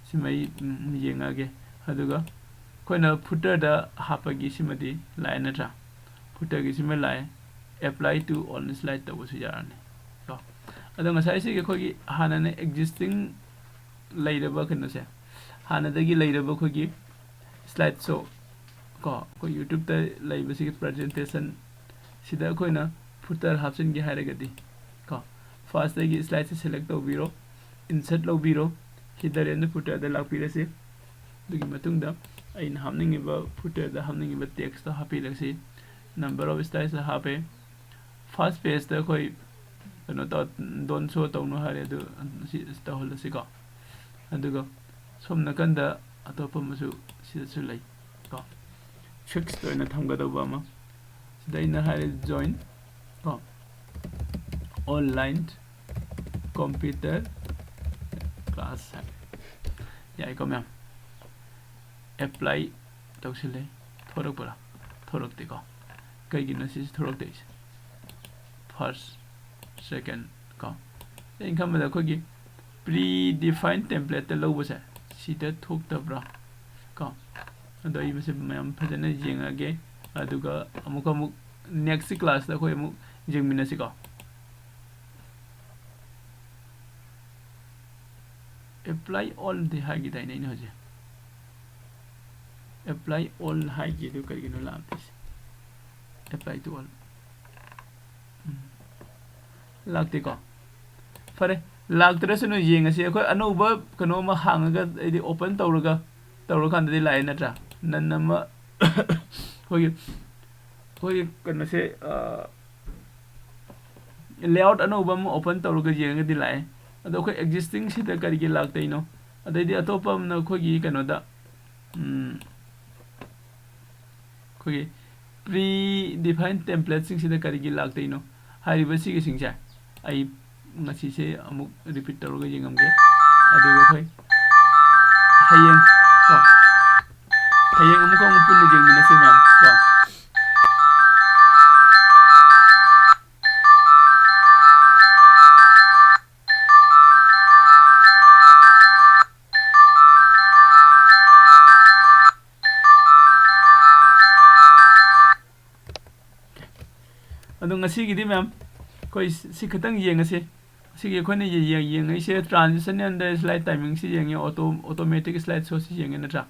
ꯁꯤꯃ ꯑꯩ, ꯎꯝ, ꯌꯦꯡꯉꯛꯑꯒꯦ꯫ ꯑꯗꯨꯒ ꯑꯩꯈꯣꯏꯅ footer ꯗ ꯍꯥꯞꯄꯒꯤ ꯁꯤꯃꯗꯤ ꯂꯥꯛꯑꯦ ꯅꯠꯇ꯭ꯔꯥ? Footer ꯒꯤ ꯁꯤꯃ ꯂꯥꯛꯑꯦ꯫ Apply to all slide ꯇꯧꯕꯁꯨ ꯌꯥꯔꯅꯤ ꯀꯣ꯫ ꯑꯗꯣ ꯉꯁꯥꯏ ꯁꯤꯒꯤ ꯑꯩꯈꯣꯏꯒꯤ ꯍꯥꯟꯅꯅ existing ꯂꯩꯔꯕ ꯀꯩꯅꯣꯁꯦ, ꯍꯥꯟꯅꯗꯒꯤ ꯂꯩꯔꯕ ꯑꯩꯈꯣꯏꯒꯤ slide show ꯀꯣ, ꯑꯩꯈꯣꯏ YouTube ꯇ ꯂꯩꯕꯁꯤꯒꯤ presentation ꯁꯤꯗ ꯑꯩꯈꯣꯏꯅ footer ꯍꯥꯞꯆꯤꯟꯒꯦ ꯍꯥꯏꯔꯒꯗꯤ ꯀꯣ, first ꯇꯒꯤ slide ꯁꯦ select ꯇꯧꯕꯤꯔꯣ, insert ꯂꯧꯕꯤꯔꯣ, header and footer ꯗ ꯂꯥꯛꯄꯤꯔꯁꯤ꯫ ꯑꯗꯨꯒꯤ ꯃꯇꯨꯡꯗ ꯑꯩꯅ ꯍꯥꯞꯅꯤꯡꯉꯤꯕ footer the ꯍꯥꯞꯅꯤꯡꯉꯤꯕ text to ꯍꯥꯞꯄꯤꯔꯁꯤ꯫ Number of slides ꯍꯥꯞꯄꯦ꯫ First page ꯇ ꯑꯩꯈꯣꯏ ꯀꯩꯅꯣ ꯇꯧ, don't show ꯇꯧꯅꯨ ꯍꯥꯏꯔꯦ, ꯑꯗꯨ ꯁꯤ ꯇꯧꯍꯜꯂꯁꯤꯀꯣ꯫ ꯑꯗꯨꯒ ꯁꯣꯝ ꯅꯥꯀꯟꯗ ꯑꯇꯣꯞꯄ ꯑꯃꯁꯨ ꯁꯤꯗꯁꯨ ꯂꯩ ꯀꯣ, fixed ꯑꯣꯏꯅ ꯊꯝꯒꯗꯧꯕ ꯑꯃ꯫ ꯁꯤꯗ ꯑꯩꯅ ꯍꯥꯏꯔꯦ join ꯀꯣ, online computer class ꯍꯥꯏꯔꯦ꯫ ꯌꯥꯏꯀꯣ ꯃꯌꯥꯝ? Apply ꯇꯧꯁꯤꯜꯂꯦ꯫ ꯊꯣꯔꯛꯄ꯭ꯔꯥ? ꯊꯣꯔꯛꯇꯦꯀꯣ꯫ ꯀꯩꯒꯤꯅꯣ ꯁꯤꯁꯦ ꯊꯣꯔꯛꯇꯣꯏꯁꯦ? First, second ꯀꯣ꯫ ꯑꯩꯅ ꯈꯟꯕꯗ ꯑꯩꯈꯣꯏꯒꯤ predefined template ꯇ ꯂꯧꯕꯁꯦ ꯁꯤꯗ ꯊꯣꯛꯇꯕ꯭ꯔꯥ ꯀꯣ꯫ ꯑꯗꯣ ꯑꯩ ꯃꯁꯤ ꯃꯌꯥꯝ ꯐꯖꯅ ꯌꯦꯡꯉꯒꯦ꯫ ꯑꯗꯨꯒ ꯑꯃꯨꯛ ꯑꯃꯨꯛ next class ꯇ ꯑꯩꯈꯣꯏ ꯑꯃꯨꯛ ꯌꯦꯡꯃꯤꯟꯅꯁꯤꯀꯣ꯫ ꯑꯦꯞ-, Apply all ꯗꯤ ꯍꯥꯏꯈꯤꯗꯥꯏꯅꯦ ꯑꯩꯅ ꯍꯧꯖꯤꯛ? Apply all ꯍꯥꯏꯒꯦ, ꯑꯗꯨ ꯀꯔꯤꯒꯤꯅꯣ ꯂꯥꯛꯇ꯭ꯔꯤꯁꯦ? Apply to all꯫ ꯎꯝ꯫ ꯂꯥꯛꯇꯦꯀꯣ? ꯐꯔꯦ, ꯂꯥꯛꯇ꯭ꯔꯁꯨꯅ ꯌꯦꯡꯉꯁꯤ꯫ ꯑꯩꯈꯣꯏ ꯑꯅꯧꯕ ꯀꯩꯅꯣ ꯑꯃ ꯍꯥꯡꯉꯒ, ꯑꯩꯗꯤ open ꯇꯧꯔꯒ, ꯇꯧꯔꯀꯥꯟꯗꯗꯤ ꯂꯥꯛꯑꯦ ꯅꯠꯇ꯭ꯔꯥ? None ꯑꯃ ꯑꯩꯈꯣꯏꯒꯤ, ꯑꯩꯈꯣꯏꯒꯤ ꯀꯩꯅꯣꯁꯦ, ꯑ, layout ꯑꯅꯧꯕ ꯑꯃ open ꯇꯧꯔꯒ ꯌꯦꯡꯉꯒꯗꯤ ꯂꯥꯛꯑꯦ꯫ ꯑꯗꯣ ꯑꯩꯈꯣꯏ existing ꯁꯤꯗ ꯀꯔꯤꯒꯤ ꯂꯥꯛꯇꯣꯏꯅꯣ? ꯑꯗꯩꯗꯤ ꯑꯇꯣꯞꯄ ꯑꯃꯅ ꯑꯩꯈꯣꯏꯒꯤ ꯀꯩꯅꯣꯗ, ꯎꯝ, ꯑꯩꯈꯣꯏꯒꯤ pre-defined template ꯁꯤꯡꯁꯤꯗ ꯀꯔꯤꯒꯤ ꯂꯥꯛꯇꯣꯏꯅꯣ? ꯍꯥꯏꯔꯤꯕ ꯁꯤꯒꯤꯁꯤꯡꯁꯦ ꯑꯩ ꯉꯁꯤꯁꯦ ꯑꯃꯨꯛ repeat ꯇꯧꯔꯒ ꯌꯦꯡꯉꯝꯒꯦ꯫ ꯑꯗꯨꯒ ꯑꯩꯈꯣꯏ ꯍꯌꯦꯡ ꯀꯣ, ꯍꯌꯦꯡ ꯑꯃꯨꯛꯀ ꯑꯃꯨꯛ ꯄꯨꯟꯅ ꯌꯦꯡꯃꯤꯟꯅꯁꯤ ꯃꯌꯥꯝ ꯀꯣ꯫ ꯑꯗꯣ ꯉꯁꯤꯒꯤꯗꯤ ꯃꯌꯥꯝ ꯑꯩꯈꯣꯏ ꯁꯤ ꯈꯛꯇꯪ ꯌꯦꯡꯉꯁꯤ꯫ ꯁꯤꯒꯤ ꯑꯩꯈꯣꯏꯅ ꯌꯦ-, ꯌꯦ-, ꯌꯦꯡꯉꯛꯏꯁꯦ transition and slide timing ꯁꯤ ꯌꯦꯡꯉꯦ, auto-, automatic slide show ꯁꯤ ꯌꯦꯡꯉꯦ ꯅꯠꯇ꯭ꯔꯥ?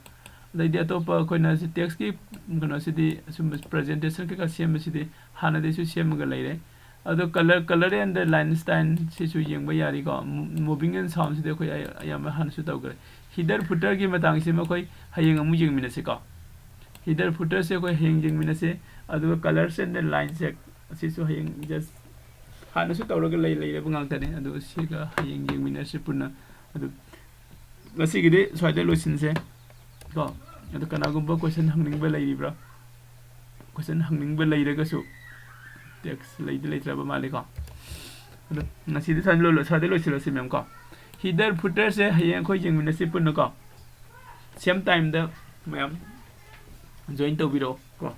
ꯑꯗꯩꯗꯤ ꯑꯇꯣꯞꯄ ꯑꯩꯈꯣꯏꯅ ꯁꯤ text ꯀꯤ ꯀꯩꯅꯣꯁꯤꯗꯤ, ꯑꯁꯨꯝꯕ presentation ꯀꯩꯀꯥ ꯁꯦꯝꯕꯁꯤꯗꯤ ꯍꯥꯟꯅꯗꯩꯁꯨ ꯁꯦꯝꯃꯒ ꯂꯩꯔꯦ꯫ ꯑꯗꯣ color, color and line style ꯁꯤꯁꯨ ꯌꯦꯡꯕ ꯌꯥꯔꯤꯀꯣ꯫ Mo-, moving and sound ꯁꯤꯗꯤ ꯑꯩꯈꯣꯏ ꯑꯌꯥ-, ꯑꯌꯥꯝꯕ ꯍꯥꯟꯅꯁꯨ ꯇꯧꯈ꯭ꯔꯦ꯫ Header footer ꯒꯤ ꯃꯇꯥꯡꯁꯤꯃ ꯑꯩꯈꯣꯏ ꯍꯌꯦꯡ ꯑꯃꯨꯛ ꯌꯦꯡꯃꯤꯟꯅꯁꯤꯀꯣ꯫ Header footer ꯁꯦ ꯑꯩꯈꯣꯏ ꯍꯌꯦꯡ ꯌꯦꯡꯃꯤꯟꯅꯁꯤ꯫ ꯑꯗꯨꯒ colors and line check ꯑꯁꯤꯁꯨ ꯍꯌꯦꯡ just ꯍꯥꯟꯅꯁꯨ ꯇꯧꯔꯒ ꯂꯩ-, ꯂꯩꯔꯕ ꯉꯥꯛꯇꯅꯦ꯫ ꯑꯗꯨ ꯁꯤꯒ ꯍꯌꯦꯡ ꯌꯦꯡꯃꯤꯟꯅꯁꯤ ꯄꯨꯟꯅ꯫ ꯑꯗꯨ ꯉꯁꯤꯒꯤꯗꯤ ꯁ꯭ꯋꯥꯏꯗ ꯂꯣꯏꯁꯤꯟꯁꯦ ꯀꯣ꯫ ꯑꯗꯨ ꯀꯅꯥꯒꯨꯝꯕ question ꯍꯪꯅꯤꯡꯕ ꯂꯩꯔꯤꯕ꯭ꯔꯥ? Question ꯍꯪꯅꯤꯡꯕ ꯂꯩꯔꯒꯁꯨ, text ꯂꯩꯗꯤ ꯂꯩꯇ꯭ꯔꯕ ꯃꯥꯜꯂꯦꯀꯣ꯫ ꯑꯗꯣ ꯉꯁꯤꯗꯤ ꯁ꯭ꯋꯥꯏꯗ ꯂꯣꯏ-, ꯁ꯭ꯋꯥꯏꯗ ꯂꯣꯏꯁꯤꯜꯂꯁꯤ ꯃꯦꯝ ꯀꯣ꯫ Header footer ꯁꯦ ꯍꯌꯦꯡ ꯑꯩꯈꯣꯏ ꯌꯦꯡꯃꯤꯟꯅꯁꯤ ꯄꯨꯟꯅ ꯀꯣ꯫ Same time ꯗ ꯃꯌꯥꯝ join ꯇꯧꯕꯤꯔꯛꯑꯣ ꯀꯣ꯫